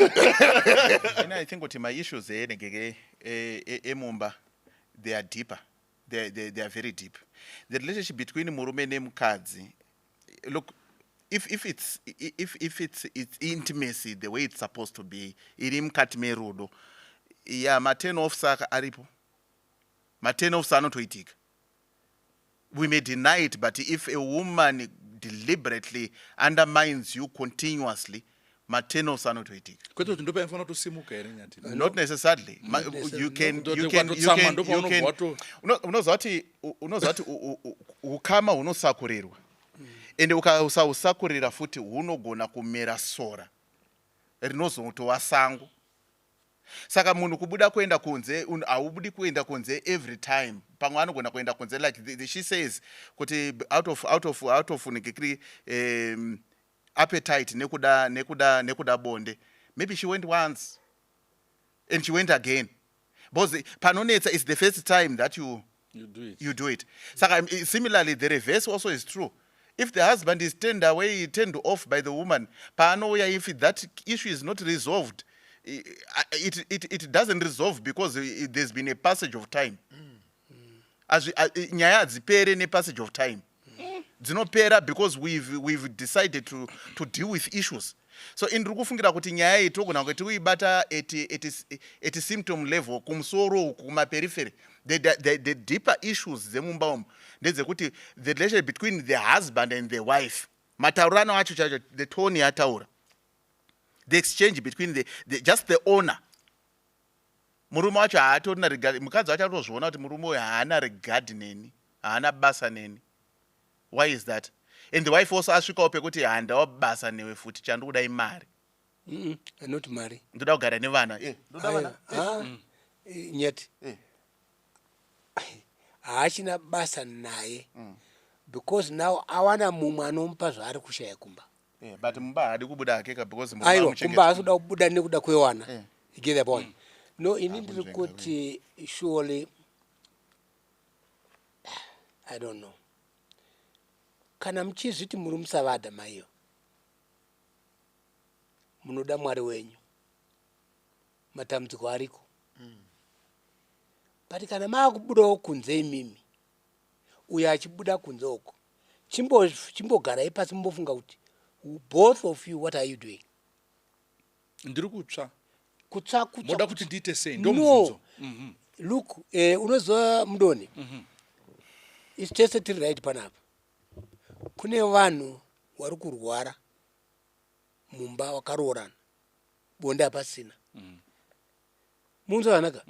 and I think kuti maissues enegeke emumba, they are deeper. They are very deep, the relationship between murume nemukadzi. Look, if it's intimacy the way it's supposed to be, iri mukati merudo, ya, maturn offs aripo, maturn offs anotoitika. We may deny it, but if a woman deliberately undermines you continuously, maturn offs anotoitika. Kwete kuti ndopainofanira kutosimuka here, Nyati? Not necessarily. Necessarily. You can Ndoti you can you ukatotsamwa can you ndopaunobva can Unoziva kuti ukama hunosakurirwa. Ende ukasausakurira futi hunogona kumera sora rinozotova sango. Saka munhu kubuda kuenda kunze, haubudi kuenda kunze every time. Pamwe anogona kuenda kunze like she says kuti out of nekekri appetite, nekuda bonde. Maybe she went once and she went again, because panonetsa is the first time that you You do it. You do it. Saka similarly, the reverse also is true. If the husband is turned away, turned off by the woman paanouya, if that issue is not resolved, it doesn't resolve because there's been a passage of time. Nyaya hadzipere nepassage of time. Dzinopera because we've decided to deal with issues. So indiri kufungira kuti nyaya iyi togona kunge tikuibata at symptom level, kumusoro uku, kumaperiphery. The deeper issues dzemumba umu ndedzekuti the relationship between the husband and the wife, mataurirano acho chacho, the tone yataura, the exchange between the just the owner. Murume wacho haatorina regard. Mukadzi wacho atozviona kuti murume uyu haana regard neni, haana basa neni. Why is that? And the wife also asvikawo pekuti handawo basa newe futi, chandikuda imari. Not mari. Ndoda kugara nevana. Ndoda vana. Ah, nyati haachina basa naye because now awana mumwe anomupa zvaari kushaya kumba. But mumba haadi kubuda hakeka because murume Aiwa. amuchengeta. Kumba haasi kuda kubuda nekuda kwewana. You get the point? No, ini ndiri Akunzvenga. kuti surely, I don't know, kana muchizviti muri musavadha maiyo, munoda Mwari wenyu, matambudziko ariko, but kana maakubudawo kunze imimi, uyo achibuda kunze uko, chimbogarai pasi mumbofunga kuti both of you, what are you doing? Ndiri kutsva. Kutsva, kutsva. Moda kuti ndiite sei? No. Ndomubvunzo. Look, unoziva mudoni, isu tese tiri right panapa. Kune vanhu vari kurwara mumba, wakaroorana, bonde hapasina. Munzwa zvakanaka?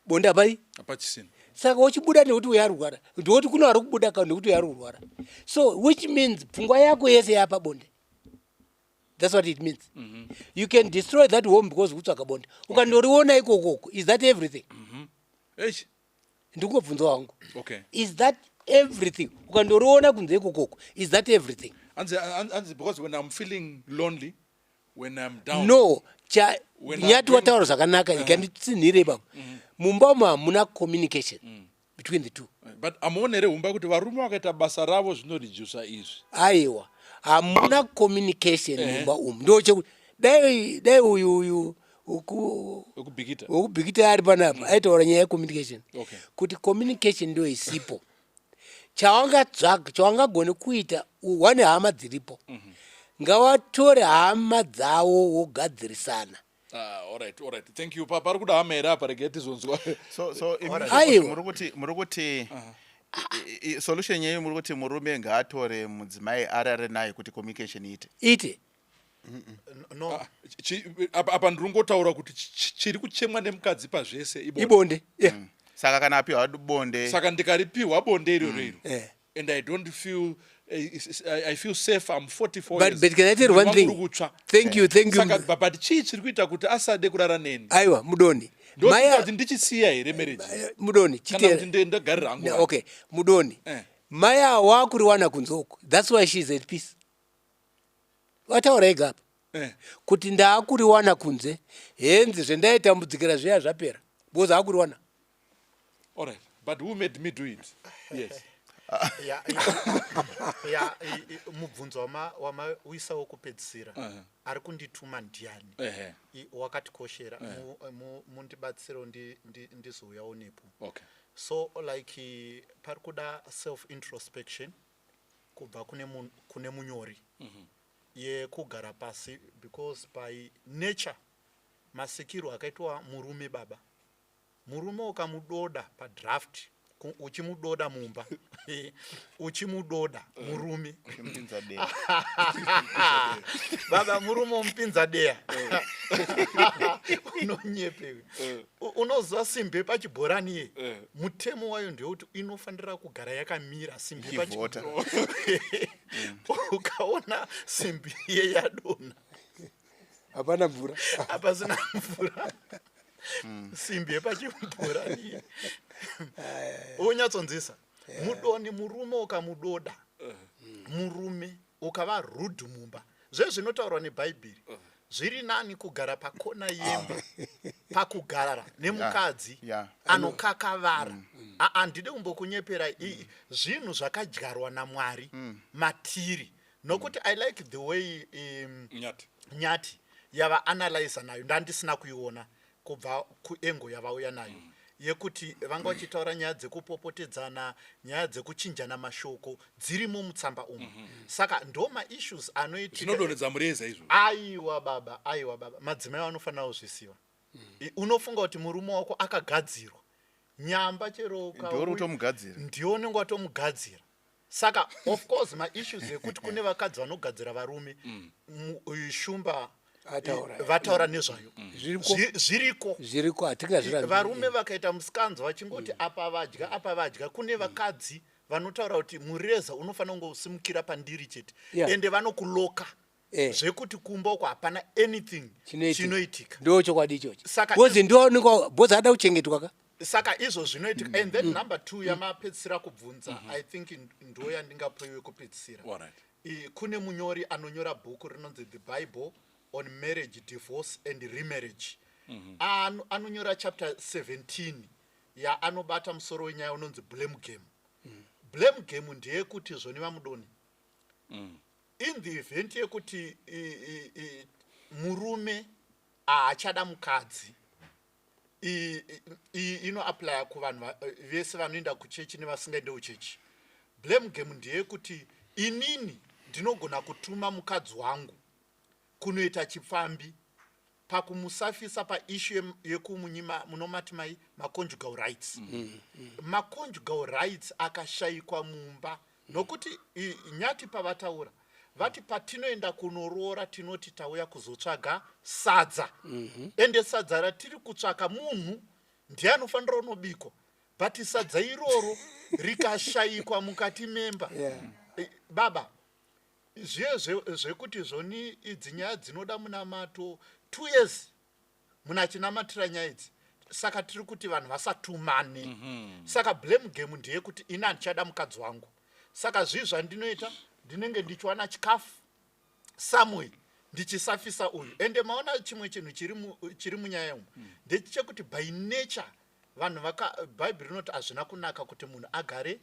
Bonde hapai. Hapachisina. Saka uchibuda nekuti uyo ari kurwara, ndikuti kuno ari kubuda ka nekuti uyo ari kurwara. So which means pfungwa yako yese yapa bonde. That's what it means. You can destroy that home because kutsvaga bonde ukandoriona ikokoko. Is that everything? Eish. Ndikungobvunza wangu. Okay. Is that everything? Ukandoriona kunze ikokoko, is that everything? Anzi because when I'm feeling lonely, when I'm down. No, cha When I'm nyati wataura zvakanaka, ikanditsinhire ipapo. Mumba umu hamuna communication between the two. But amuonere humba kuti varume vakaita basa ravo zvinoredusa izvi? Aiwa, hamuna communication mumba umu. Ndo chekuti dai uyu wekubhikita. Wekubhikita ari panapa aitaura nyaya yecommunication, kuti communication ndo isipo. Chawangatsvaga, chawangagone kuita, wane hama dziripo, ngavatore hama dzavo wogadzirisana. Ah, alright, thank you. Pari kuda hama here apa? Regai tizonzwa. So Aiwa. muri kuti solution yenyu, muri kuti murume ngaatore mudzimai arare naye kuti communication iite? Ite. No. Ah, apa ndiri kungotaura kuti chiri kuchemwa nemukadzi pazvese ibonde. Ibonde, yeah. Saka kana apiwa bonde. Saka ndikaripiwa bonde iroro iro Eh. and I don't feel I feel safe. I'm 44 years. But can I tell you one Ndiri thing? wangu uri kutsva. Thank you, thank you. Saka but chii chiri kuita kuti asade kurara neni? Aiwa mudoni. Ndokuita Maya kuti ndichisiya here marriage mudoni, kana kuti chitera. ndagarira hangu? No, okay, mudoni. Maya wakuriwana kunze uko. That's why she is at peace. Wataura ega apa kuti ndaakuriwana kunze, henzi zvendaitambudzikira zviya zvapera because akuriwana. All right, but who made me do it? Yes. Ya, mubvunzo wamauisa wokupedzisira, ari kundituma ndiani? Wakatikoshera. Mundibatsirewo ndizouyawo nepo. So like pari kuda self introspection kubva kune munyori yekugara pasi, because by nature, masikirwo akaitwa murume, baba, murume ukamudoda padraft, uchimudoda mumba, uchimudoda murume. Uchimupinza dera. Baba, murume umupinza deya, unonyepewe. Unoziva simbi yepachibhorani ye, mutemo wayo ndewekuti inofanira kugara yakamira simbi. Ichivhota. Ukaona simbi iye yadonha, hapana mvura. Hapasina mvura. Simbi yepachibhorani unyatsonzisa mudoni. Murume ukamudoda, murume ukava rude mumba, zvezvinotaurwa neBhaibheri, zviri nani kugara pakona yemba pakugara nemukadzi anokakavara. Handidi kumbokunyepera, zvinhu zvakadyarwa naMwari matiri, nokuti I like the way Nyati. Nyati yavaanalyza nayo. Ndandisina kuiona kubva kuengo yavauya nayo yekuti vanga vachitaura nyaya dzekupopotedzana, nyaya dzekuchinjana mashoko dzirimo mutsamba umu. Saka ndo maissues anoitika. Zvinodonhedza mureza izvo. Aiwa baba, aiwa baba, madzimai vanofanira kuzvisiva. Unofunga kuti murume wako akagadzirwa nyamba chero Ndiwe kutomugadzira. Ndiwe unenge watomugadzira. Saka of course maissues ekuti kune vakadzi vanogadzira varume, Shumba Ataura. vataura nezvayo. Zviriko. Zviriko. Zviriko, hatingazvirambi. Varume vakaita musikanzwa vachingoti apa vadya, apa vadya. Kune vakadzi vanotaura kuti mureza unofanira kungosimukira pandiri chete. Ende vanokuloka zvekuti kumba uko hapana anything chinoitika. Chinoitika. Ndo chokwadi ichocho. Saka Bhozi ndo unenge bhozi ada kuchengetwa ka. Saka izvo zvinoitika. And then number two yamapedzisira kubvunza, I think ndo yandingapiwe kupedzisira. Kune munyori anonyora bhuku rinonzi The Bible on Marriage, Divorce and Remarriage. Anonyora chapter 17 yaanobata musoro wenyaya unonzi "Blame Game". Blame game ndeyekuti zvoni vamudoni, in the event yekuti murume haachada mukadzi, iyi inoapplya kuvanhu vese vanoenda kuchechi nevasingaende kuchechi. Blame game ndeyekuti inini ndinogona kutuma mukadzi wangu kunoita chipfambi pakumusafisa paissue yekumunyima munomati mai maconjugal rights. Maconjugal rights akashayikwa mumba, nokuti Nyati pavataura vati patinoenda kunoroora tinoti tauya kuzotsvaga sadza, ende sadza ratiri kutsvaka munhu ndiye anofanira unobikwa, but sadza iroro rikashayikwa mukati memba, baba, zviye zvekuti zvoni idzi nyaya dzinoda munamato 2 years munhu achinamatira nyaya idzi. Saka tiri kuti vanhu vasatumane. Saka blame game ndeyekuti ini handichada mukadzi wangu, saka zvii zvandinoita? Ndinenge ndichiwana chikafu somewhere, ndichisafisa uyu. Ende maona chimwe chinhu chiri munyaya umu ndechekuti by nature vanhu vaka, Bhaibheri rinoti hazvina kunaka kuti munhu agare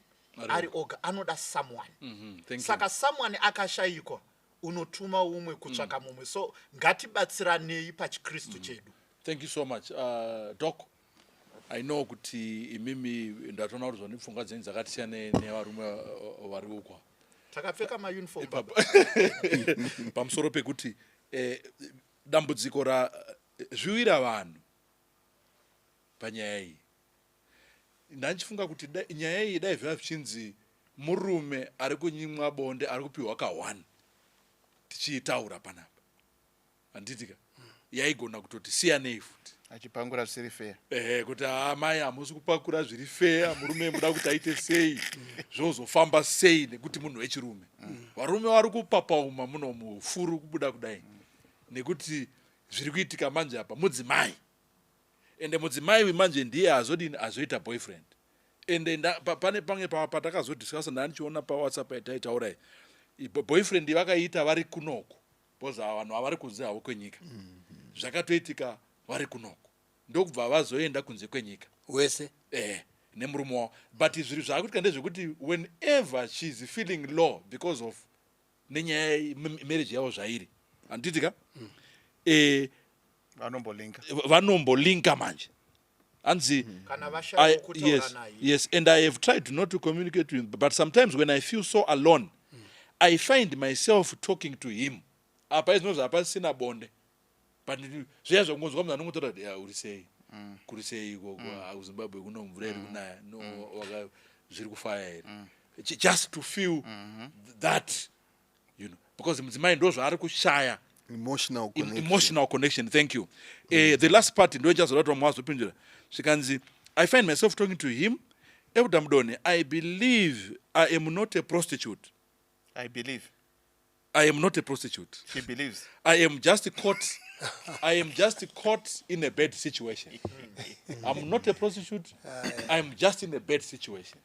ari oga, anoda someone. Thank you. Saka someone akashayikwa, unotuma umwe kutsvaka mumwe. So ngatibatsiranei pachikristu chedu. Thank you so much, Doc. I know kuti imimi, ndatoona kuti zvoni pfungwa dzenyu dzakati siyanei nevarume vari ukwa. Takapfeka mauniform. Pamusoro pekuti dambudziko ra zviwira vanhu panyaya iyi, ndandichifunga kuti nyaya iyi dai zvaiva zvichinzi murume ari kunyimwa bonde ari kupiwa ka1 tichiitaura panapa, handitika yaigona kutoti siyanei futi. Achipangura zvisiri fair. Ehe, kuti amai hamusi kupakura zviri fair, murume muda kuti aite sei, zvozofamba sei? Nekuti munhu wechirume, varume vari kupapauma muno mufuru kubuda kudai nekuti zviri kuitika manje apa mudzimai. Ende mudzimai uyu manje ndiye azodini, azoita boyfriend. Ende pane pamwe patakazodiscussa, ndandichiona paWhatsApp yataitaura iyi, boyfriend vakaita vari kunoku because ava vanhu havari kunze havo kwenyika. Zvakatoitika vari kunoku, ndokubva vazoenda kunze kwenyika. Wese. Nemurume wavo. But zviri zvaakuitika ndezvekuti whenever she is feeling low because of nenyaya yemarriage yavo zvairi, handiti ka, vanombolinka. Vanombolinka manje, hanzi kana vashaya kutaura naye. Yes, and I have tried not to communicate with him, but sometimes when I feel so alone, I find myself talking to him. Apa izvinozvo hapasina bonde, but zviya zvakungonzwa munhu anongotaura kuti, "Ya, uri sei, kuri sei ikoko? KuZimbabwe kuno mvura iri kunaya no, zviri kufaya here?" Just to feel that, because mudzimai ndo zvaari kushaya. Emotional connection. Emotional connection, thank you. The last part ndo ichazoda kuti vamwe vazopindura. Zvikanzi, "I find myself talking to him. Elder Mudoni, I believe I am not a prostitute." I believe. I am not a prostitute. She believes. I am just caught. I am just caught in a bad situation. I'm not a prostitute. I'm just in a bad situation.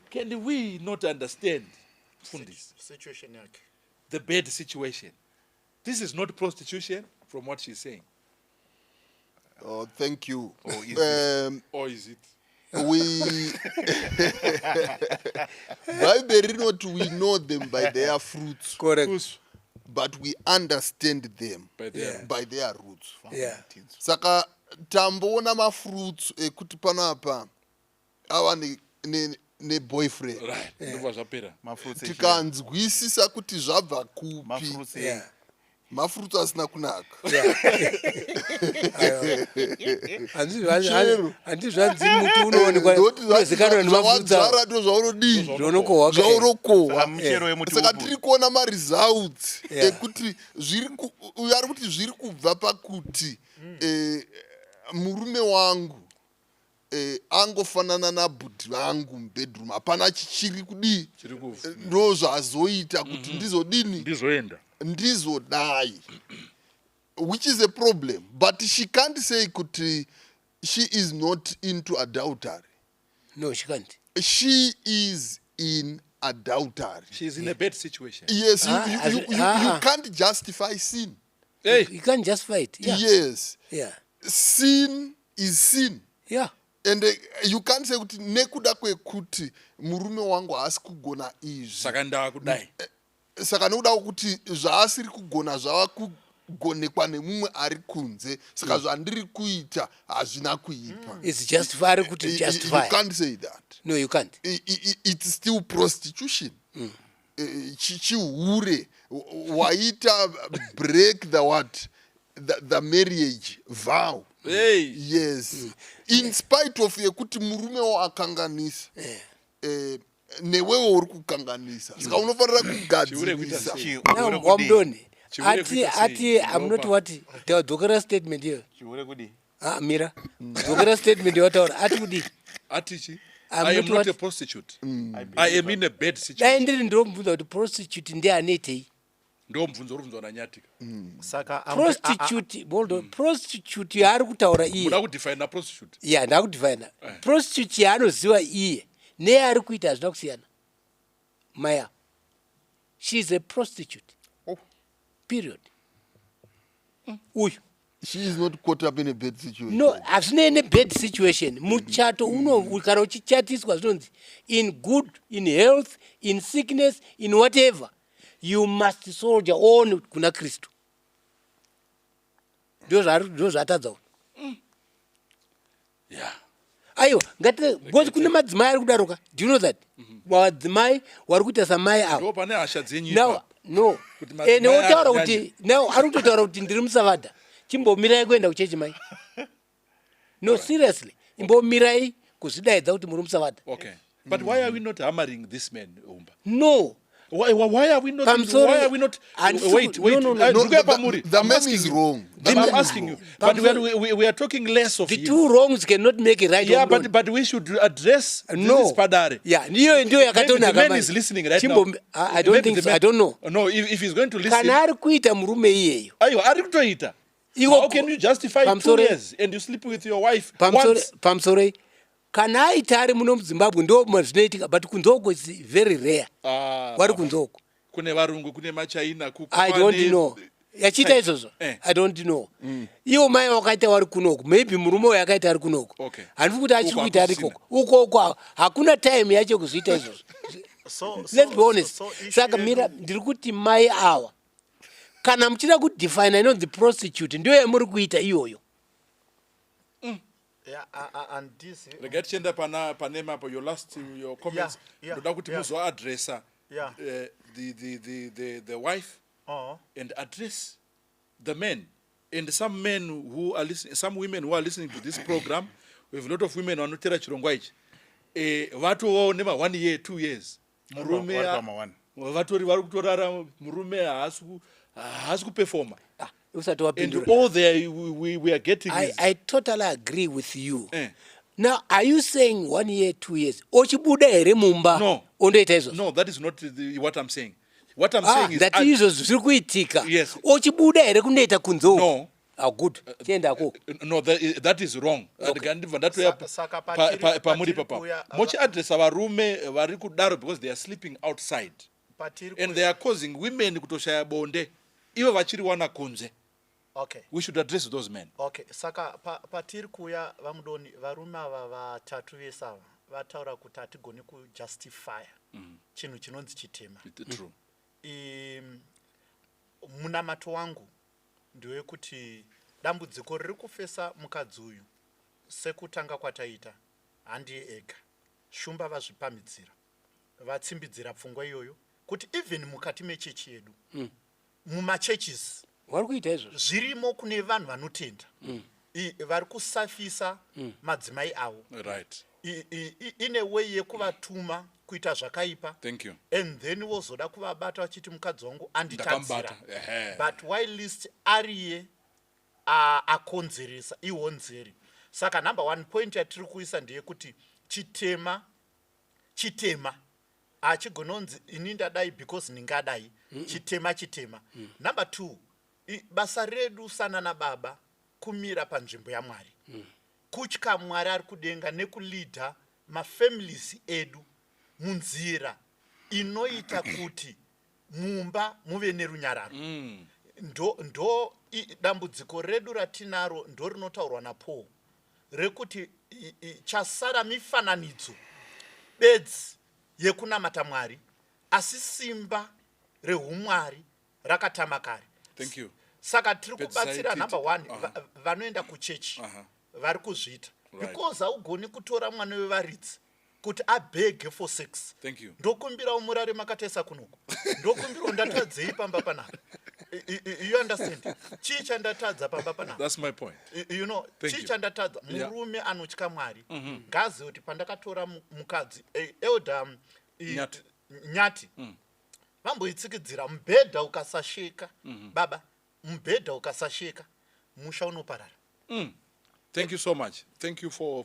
Can we not understand, Fundis, Situation yake. the bad situation? This is not prostitution, from what she's saying. Oh, thank you. Or is it? Or is it? We Bhaibheri rinoti we know them by their fruits, Correct. Who's but we understand them by their by their roots. Yeah. Saka tamboona mafruits ekuti panapa ava neboyfriend, right? Ndobva zvapera. Mafruits echi- tikanzwisisa kuti zvabva kupi. Mafruits Yeah. Mafruits asina kunaka. Chero. Handi zvanzi muti unoonekwa, Ndoti unozikanwa nemafruits awo. zvawadzvara ndo zvaunodii, Zvaunokohwa. zvaunokohwa. Saka muchero wemuti Saka upi? tiri kuona maresults ekuti uyu ari kuti zviri kubva pakuti murume wangu angofanana nabhudhi vangu mubedroom, hapana chichiri kudii. Chiri ku- Ndo zvazoita kuti ndizodini, Ndizoenda. ndizodai, which is a problem, but she can't say kuti she is not into adultery. No, she can't. She is in adultery. She's in a bad situation. Yes, you, Ah, you can't justify sin. Hey, You can't just fight. Yeah. Yes, sin is sin, and you can't say kuti nekuda kwekuti murume wangu haasi kugona izvi, saka ndakudai. Saka nekuda kwekuti zvaasiri kugona zvava kugonekwa nemumwe ari kunze, saka zvandiri kuita hazvina kuipa. It's justify, ari kuti You justify. can't say that. No, you can't. It's still prostitution. Chihure. Waita break the what, the marriage vow. Hey. Yes, in spite of yekuti murumewo akanganisa, newewo uri kukanganisa, saka unofanira Chihure kuita kugadzirisa. sei? Chihure Now, kudii? wamudoni Chihure ati kuita sei? ati I'm not Ndinopa. what, dzokera statement iyo. Chihure kudii? Ah, mira, dzokera statement yawataura, ati kudii? Atichi. I'm I am not not what- a prostitute. I am in a bad Dai situation. ndiri ndomubvunza kuti prostitute ndianoitei? Ndo mubvunzo uri kubvunzwa nanyatika. Saka Prostitute, hold on, prostitute yaari kutaura iye, Muda kudefina prostitute. Ya, ndakudefina prostitute yaanoziva iye neyaari kuita hazvina kusiyana. Maya, she is a prostitute. Oh. Period. Uyu She is not caught up in a bad situation. No, hazvinei nebad situation. Muchato uno, kana uchichatiswa, zvinonzi in good, in health, in sickness, in whatever, you must soldier on kuna Kristu. Ndo zvaatadza uyu. Aiwa, ngati because kune madzimai ari kudaroka. Do you know that madzimai wari kuita samai ava? Ndo pane hasha dzenyu Now ipapo. no. Kuti madzimai Ene wotaura akanyanya. kuti now ari kutotaura kuti ndiri musavadha, chimbomirai kuenda kuchechi mai. No, seriously, imbomirai kuzvidaidza kuti muri musavadha. Okay. But why are we not hammering this man, Umba? No. Why are we not? Pamusoro- Why are we not? Handisi Wait, wait. no. No, Ndikuya pamuri. the I'm man asking is you. wrong. The I'm man is asking you. wrong. But we are talking less of The him. two wrongs cannot make a right. Yeah, Wamudoni. but we should address No. this is padare. Yeah, ndiyo ndiyo Maybe yakatonaka the man manje. is listening right now. I don't Maybe think the so. man- I don't know. No, if he's going to listen. Kana ari kuita murume iyeyo, Aiwa, ari kutoita. How can you justify 2 years and you sleep with your wife once? Pamusoroi, kana aita ari muno muZimbabwe ndo zvinoitika, but kunze uko is very rare. Ah, Wari kunze uko. Kune varungu, kune maChina. I don't know yachiita izvozvo. I don't know. Iwo mai wakaita wari kunoku, maybe murume uyo akaita ari kunoku. Handisi kuti achiri Uko kuita ari hakusina. ikoko, ukoko hakuna time yacho kuzviita izvozvo. Let's be honest. So issue Saka mira, ndiri kuti mai awa, kana muchida kudefina inonzi prostitute, ndiyo yamuri kuita iyoyo. Yeah, and this Regai tichienda pana pane mapo, your last, your comments. Ndoda kuti muzoadressa the wife and address the men and some men who are listening, some women who are listening to this program. We have a lot of women vanotera chirongwa ichi. Vatovawo nema 1 year, 2 years, murume Vari pama one. vatori vari kutorara, murume haasi kuperforma. Ah, usati And wapindura. all there we are getting is I totally agree with you. Now are you saying one year, 2 years ochibuda here mumba? No. Ondoita izvozvo? No, that is not what I'm saying. What I'm Ah, saying is ndati izvozvo zviri kuitika. Yes. Ochibuda here kundoita kunze uko? No. Ah, good, chiendako. No, that is wrong. Okay. Ndibva ndatoya Saka pamuri patiri papapo. Mochiadresa varume vari kudaro because they are sleeping outside Patiri and they are causing women kutoshaya bonde ivo vachiriwana kunze. Okay. We should address those men. Okay, saka patiri kuuya, vamudoni, varume ava vatatu vese ava vataura kuti hatigoni kujustifya chinhu chinonzi chitema. It's true. Munamato wangu ndewekuti dambudziko riri kufesa mukadzi uyu, sekutanga kwataita, handiye ega. Shumba vazvipamhidzira, vatsimbidzira pfungwa iyoyo kuti even mukati mechechi yedu, mumachurches, Vari kuita izvozvo. zvirimo. Kune vanhu vanotenda vari kusafisa madzimai avo ine way yekuvatuma kuita zvakaipa Thank you. and then vozoda kuvabata vachiti mukadzi wangu anditadzira. Ndakambata, ehe. But whilst ariye akonzeresa ihonzeri. Saka number one point yatiri kuisa ndeyekuti chitema chitema, hachigononzi ini ndadai because ndingadai. Chitema chitema. Number two, basa redu sanana baba kumira panzvimbo yaMwari, kutya Mwari ari kudenga nekuleada mafamilies edu munzira inoita kuti mumba muve nerunyararo. Ndo dambudziko redu ratinaro, ndo rinotaurwa naPaul rekuti chasara mifananidzo bedzi yekunamata Mwari, asi simba reumwari rakatama kare. Thank you. Saka tiri Pedzisai. kubatsira number one, vanoenda kuchechi vari kuzviita because haugoni kutora mwana wevaridzi kuti abhege for sex. Thank you. Ndokumbirawo murare makatesa kunoku, ndokumbirawo, ndatadzei pamba panapa? You understand? Chii chandatadza pamba panapa? That's my point. Thank Chii you. chandatadza? Murume anotya Mwari ngaazive kuti pandakatora mukadzi, elder Nyati. Nyati vamboitsikidzira, mubhedha ukasasheka, baba, mubhedha ukasasheka, musha unoparara. Thank you so much. Thank you for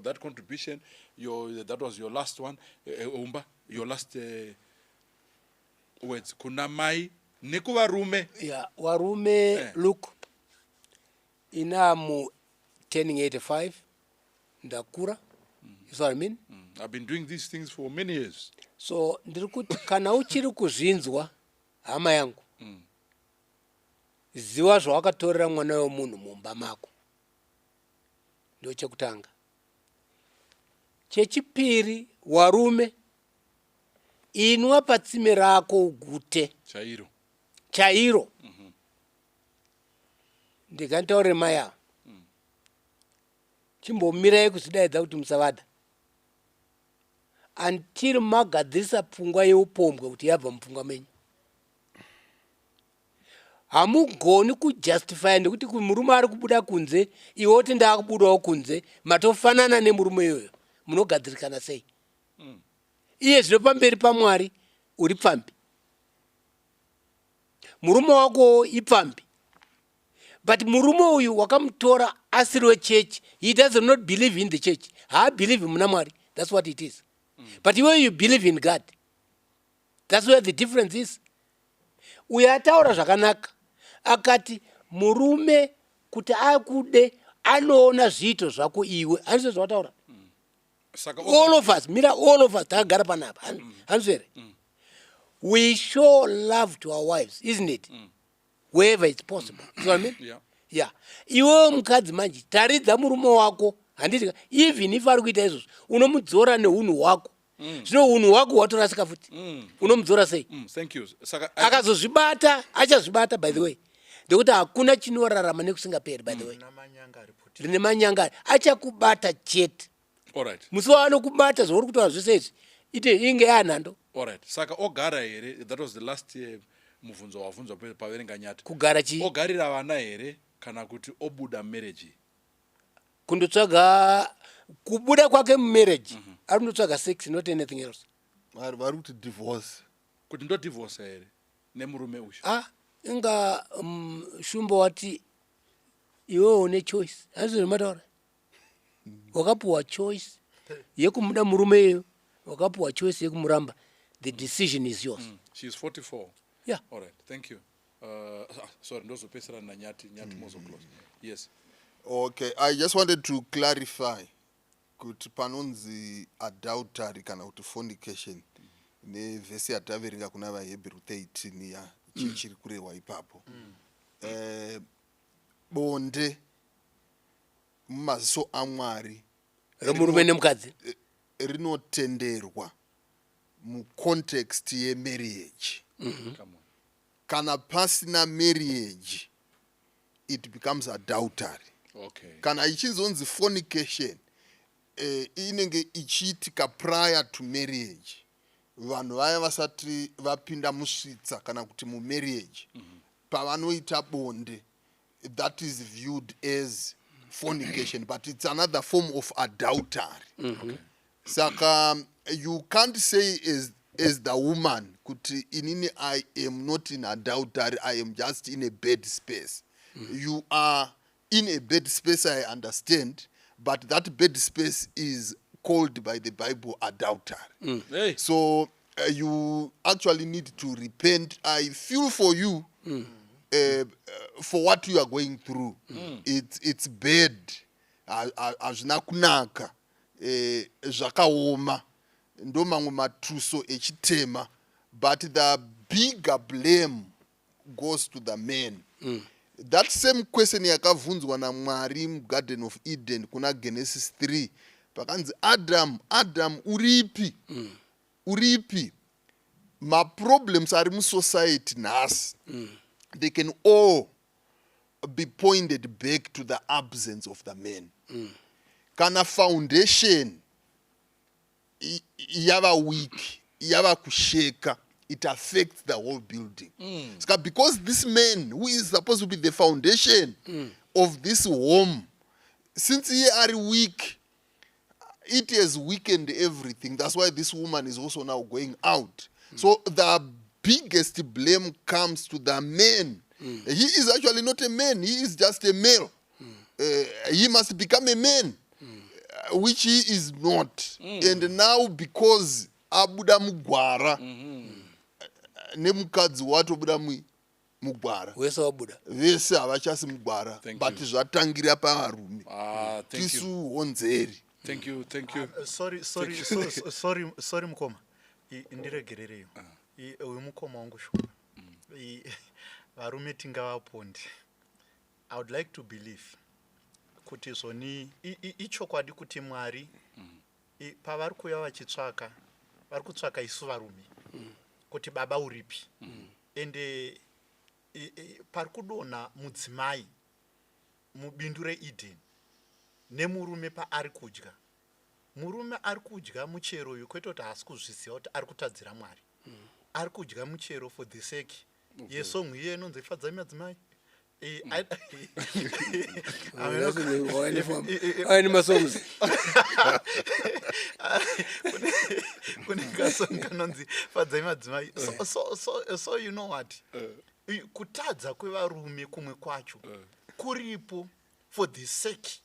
that contribution. That was your last one. Umba, your last words. Kuna mai nekuvarume. Ya, varume. Look, inamu turning 85, ndakura, you see what I mean? I've been doing these things for many years. So ndiri kuti kana uchiri kuzvinzwa, hama yangu, ziva zvawakatorera mwana wemunhu mumba mako. Ndo chekutanga. Chechipiri, warume, inwa patsime rako ugute. Chairo. Chairo. Ndikanditaurire mai ava, chimbomirai kuzvidaidza kuti musavada until magadzirisa pfungwa yeupombwe kuti yabva mupfungwa menyu. Hamugoni kujustifya nekuti murume ari kubuda kunze, iwe oti ndaakubudawo kunze. Matofanana nemurume iyoyo, munogadzirikana sei? Iye zvino pamberi paMwari uri pfambi, murume wako ipfambi, but murume uyu wakamutora asiri wechechi. He does not believe in the church, haabelieve muna Mwari. That's what it is. But iwe, you believe in God. That's where the difference is. Uyo ataura zvakanaka, akati murume kuti akude anoona zviito zvako iwe. Handizvo zvawataura? Saka All of us, mira, all of us takagara panapa, handizvo here? We show love to our wives, isn't it, wherever it's possible? You know what I mean? Yeah. Yeah. Iwewe mukadzi manje, taridza murume wako, handiti? Even if ari kuita izvozvo, unomudzora neunhu hwako. Zvino unhu hwako hwatorasika futi, unomudzora sei? Thank you. Saka Akazozvibata, achazvibata. By the way, ndekuti hakuna chinorarama nekusingaperi, by the way. Namanyanga ari puti. Rine manyanga, achakubata chete. All right. Musi waanokubata, zvauri kutaura zvese izvi ite inge yanhando. All right. Saka ogara here? That was the last mubvunzo wabvunzwa paverenga Nyati. Kugara chii? Ogarira vana here kana kuti obuda marriage? Kundotsvaga kubuda kwake mumarriage, ari kundotsvaga sex, not anything else. Vari kuti divorce. Kuti ndodivorce here nemurume uyu? Ah, inga shumba wati iwewe une choice, handizvo zvemataura? Wakapuwa choice yekumuda murume iyeyo, wakapuwa choice yekumuramba. The decision is yours. She is 44. Yeah. All right, thank you. Sorry, ndozopedzisira naNyati. Nyati, mozo close. Yes. Okay, I just wanted to clarify kuti panonzi adultery kana kuti fornication nevhesi yataverenga kuna vaHebheru 13 ya, chii chiri kurehwa ipapo? Bonde mumaziso aMwari remurume nemukadzi rinotenderwa mucontext yemarriage. Come on. Kana pasina marriage, it becomes adultery. Kana ichinzonzi fornication, inenge ichiitika prior to marriage, vanhu vaya vasati vapinda musvitsa kana kuti mumarriage. Pavanoita bonde, that is viewed as fornication, but it's another form of adultery. Saka you can't say as the woman kuti inini I am not in adultery, I am just in a bad space. You are in a bad space, I understand, but that bad space is called by the Bible adultery. Hey. So you actually need to repent. I feel for you for what you are going through. It's bad. Hazvina kunaka. Zvakaoma, ndo mamwe matuso echitema, but the bigger blame goes to the man. That same question yakabvunzwa naMwari muGarden of Eden kuna Genesis 3, pakanzi, "Adam, Adam, uripi? Uripi?" Maproblems ari musociety nhasi, they can all be pointed back to the absence of the man. Kana foundation yava weak, yava kusheka, it affects the whole building. Saka because this man who is supposed to be the foundation of this home, since iye ari weak, it has weakened everything. That's why this woman is also now going out. So the biggest blame comes to the man. He is actually not a man, he is just a male. He must become a man, which he is not. And now because abuda mugwara, nemukadzi watobuda mugwara. Wese wabuda. Vese havachasi mugwara. Thank But you. zvatangira pavarume. Ah, thank you. Tisu honzeri. Thank you, thank you. Sorry, sorry, sorry, sorry mukoma. Ndiregerereyo. Uyu mukoma wangu shuwa. Varume tingavapondi. I would like to believe kuti zvoni ichokwadi kuti Mwari pavari kuuya vachitsvaka, vari kutsvaka isu varume kuti baba uripi. Ende pari kudonha mudzimai mubindu reEden nemurume paari kudya, murume ari kudya muchero uyu, kwete kuti haasi kuzviziva kuti ari kutadzira Mwari. Ari kudya muchero for the sake yesong iye inonzi "Fadzai Madzimai". Aine masongs. Kune kasong kanonzi "Fadzai Madzimai". So you know what, kutadza kwevarume kumwe kwacho kuripo for the sake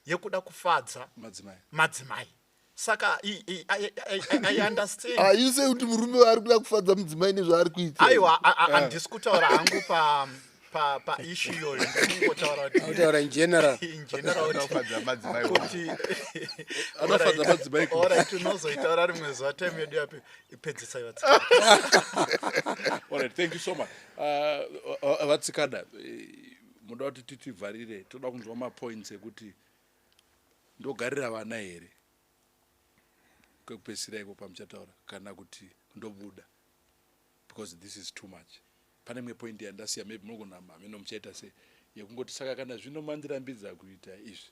yekuda kufadza madzimai. Madzimai. Saka I understand. Are you saying kuti murume ari kuda kufadza mudzimai nezvaari kuita? Aiwa, handisi kutaura hangu pa pa paissue iyoyo, ndikungotaura kuti Akutaura in general. In general Anofadza madzimai. kuti Anofadza madzimai. Alright, unozoitaura rimwe zuva, time yedu yapi ipedzisai vatsika. All right, thank you so much. Vatsikada, muda kuti titivharire, toda kunzwa mapoints ekuti ndogarira vana here kwekupedzisira iko pamuchataura, kana kuti ndobuda because this is too much. Pane imwe point yandasiya, maybe munogona hameno muchaita sei, yekungoti saka kana zvino mandirambidza kuita izvi,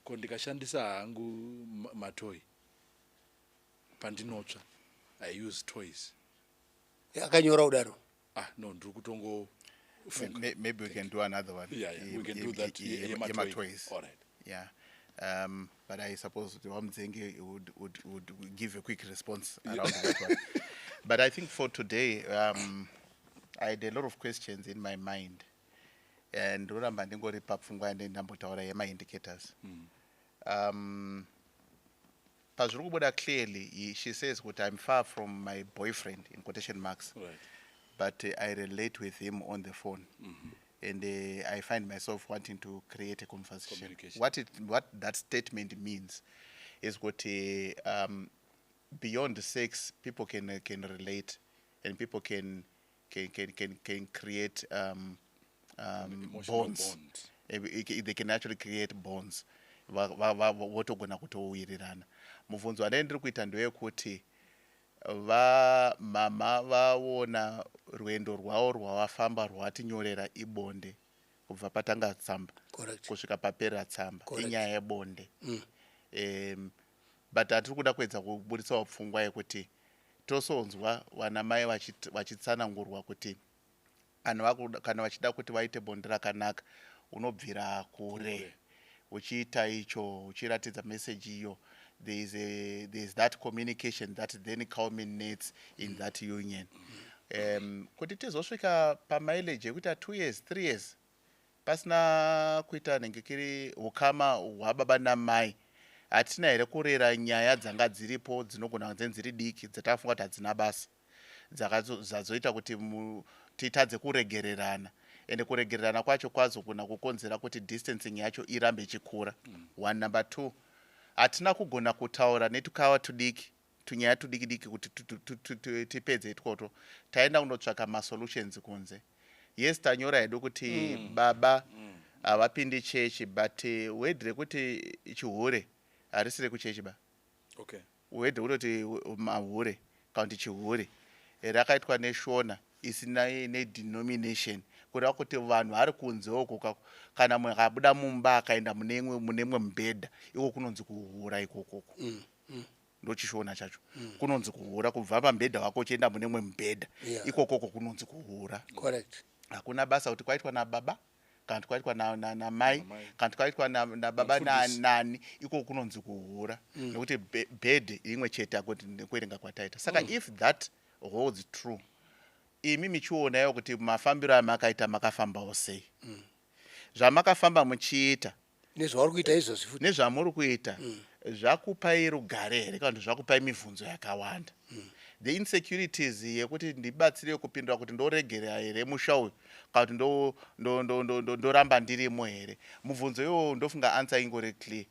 ko ndikashandisa hangu matoy pandinotsva? I use toys. Akanyora kudaro. Ah no, ndiri kutongofunga. Maybe we can do another one. Yeah, we can do that. Yema toys. All right. Yeah. But I suppose the Wamzenge would give a quick response around that one. But I think for today, I had a lot of questions in my mind. And ndoramba ndingori papfungwa ndambotaura yema-indicators. Pazviri kubuda clearly, she says kuti, "I'm far from my boyfriend," in quotation marks, but I relate with him on the phone and I find myself wanting to create a conversation. Communication. What that statement means is kuti beyond sex, people can relate and people can create Emotional bonds. Bond. They can actually create bonds. Votogona kutowirirana. Mubvunzo wandai ndiri kuita ndewekuti vamama vaona rwendo rwavo rwavafamba rwatinyorera ibonde kubva patanga tsamba Correct. kusvika papera tsamba. Correct. Inyaya yebonde, but hatiri kuda kuedza kuburitsawo pfungwa yekuti tosonzwa vana mai vachitsanangurwa kuti kana vachida kuti vaite bonde rakanaka, unobvira kure Kure. uchiita icho, uchiratidza meseji iyo. There is that communication that then culminates in that union, kuti tizosvika pamileage yekuita 2 years, 3 years pasina kuita nhengekiri ukama hwababa namai. Hatina here kurera nyaya dzanga dziripo dzinogona kunge dziri diki, dzatafunga kuti hadzina basa, dzazoita kuti titadze kuregererana, ende kuregererana kwacho kwazogona kukonzera kuti distancing yacho irambe ichikura? One. Number two, hatina kugona kutaura netukawa tudiki, tunyaya tudiki diki, kuti tipedze itwoto. Taenda kundotsvaka masolutions kunze. Yes, tanyora hedu kuti baba havapindi chechi, but word rekuti chihure harisi rekuchechi ba. Word rekutoti mahure kana kuti chihure rakaitwa neShona isina nedenomination, kureva kuti vanhu vari kunze uko, kana munhu akabuda mumba akaenda mune imwe mubhedha, iko kunonzi kuhura ikokoko. Ndochishona chacho. Kunonzi kuhura kubva pamubhedha wako uchienda mune imwe mubhedha. Ikokoko kunonzi kuhura. Correct. Hakuna basa kuti kwaitwa nababa kana kuti kwaitwa namai Namai. kana kuti kwaitwa nababa Mufundisi. nani, iko kunonzi kuhura, nekuti bed imwe chete akuti nekuerenga kwataita. Saka if that holds true, imi michionayo kuti mafambiro amakaita, makafambawo sei, zvamakafamba muchiita Nezvauri kuita izvozvi futi. Nezvamuri kuita zvakupai rugare here, kana kuti zvakupai mibvunzo yakawanda, the insecurities yekuti ndibatsire kupindura kuti ndoregera here musha uyu kana kuti ndoramba ndirimo here? Mubvunzo iwowo ndofunga answer ingori clear.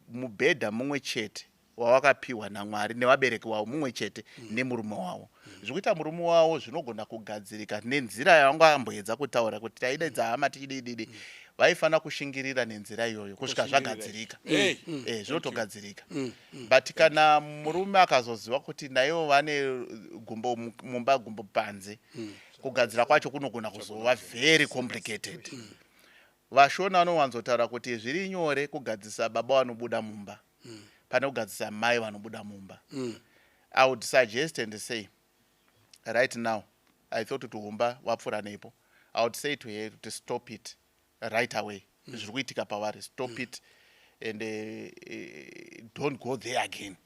Mubhedha mumwe chete wawakapiwa naMwari nevabereki wavo mumwe chete nemurume wavo. Zvikuita murume wavo zvinogona kugadzirika nenzira yavanga amboedza kutaura kuti taidedza hama tichidididi. Vaifanira kushingirira nenzira iyoyo kusvika Kushingirira. zvagadzirika. Hey. Zvinotogadzirika, but kana murume akazoziva kuti naivo vane gumbo mumba, gumbo panze, kugadzira kwacho kunogona kuzova very complicated. VaShona vanowanzotaura kuti zviri nyore kugadzisa baba vanobuda mumba pane kugadzisa mai vanobuda mumba. I would suggest and say right now, I thought kuti humba wapfuura nepo, I would say to her to stop it right away. Zviri kuitika pavari, stop it and don't go there again.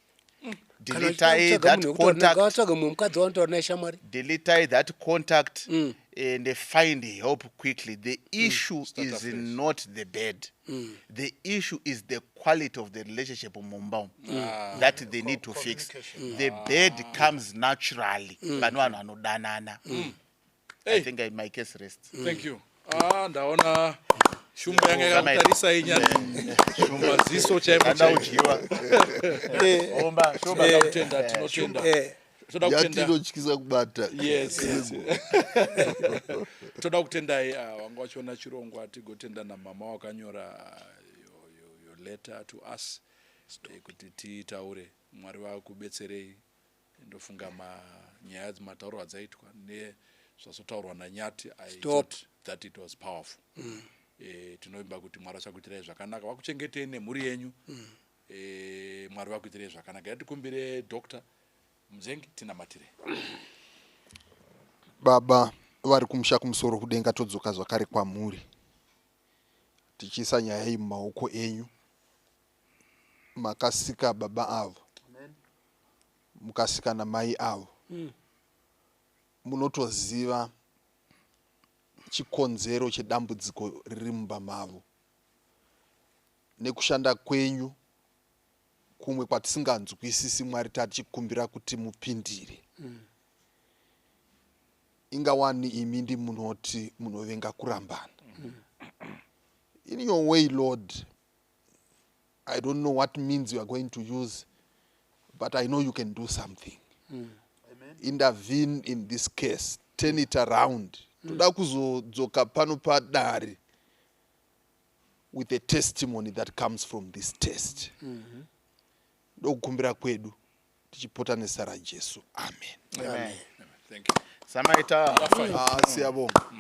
Deletai that contact. Ngavatsvaga mumwe mukadzi wanotaura naye shamwari. Deletai that contact and find help quickly. The issue Start is afresh. not the bed. The issue is the quality of the relationship mumba umu that they need to fix. Communication. The bed comes naturally pane vanhu vanodanana. I Hey. think my case rests. Thank you. Ah, ndaona shumba yanga yakakutarisa inyati maziso chaivo Anda chaivo. udyiwa. Omba, shumba. Toda kutenda, tinotenda. Toda kutenda. Yatinotyisa kubata. Yes. Toda kutendai vanga vachiona chirongwa. Tigotenda namama wakanyora your letter to us, kuti titaure. Mwari vakubetserei. Ndofunga manyaya mataurwa dzaitwa nezvazotaurwa naNyati, I Stop. thought that it was powerful. Tinoimba kuti Mwari achakuitirai zvakanaka, vakuchengetei nemhuri yenyu. Mwari vakuitirai zvakanaka. Yatikumbire Dr Muzengi, tinamatire. Baba vari kumusha kumusoro kudenga, todzoka zvakare kwamuri tichiisa nyaya iyi mumaoko enyu. Makasika baba avo, mukasika namai avo. Munotoziva chikonzero chedambudziko riri mumba mavo. Nekushanda kwenyu. Kumwe kwatisinganzwisisi, Mwari, tatichikumbira kuti mupindire. Ingawani imi ndimunoti munovenga kurambana. In your way, Lord, I don't know what means you are going to use, but I know you can do something. Intervene in this case, turn it around. Toda kuzodzoka pano padare with a testimony that comes from this test. Ndokukumbira kwedu tichipota nezita raJesu, amen. Amen. Thank you. Samaita. Ah, siyabonga.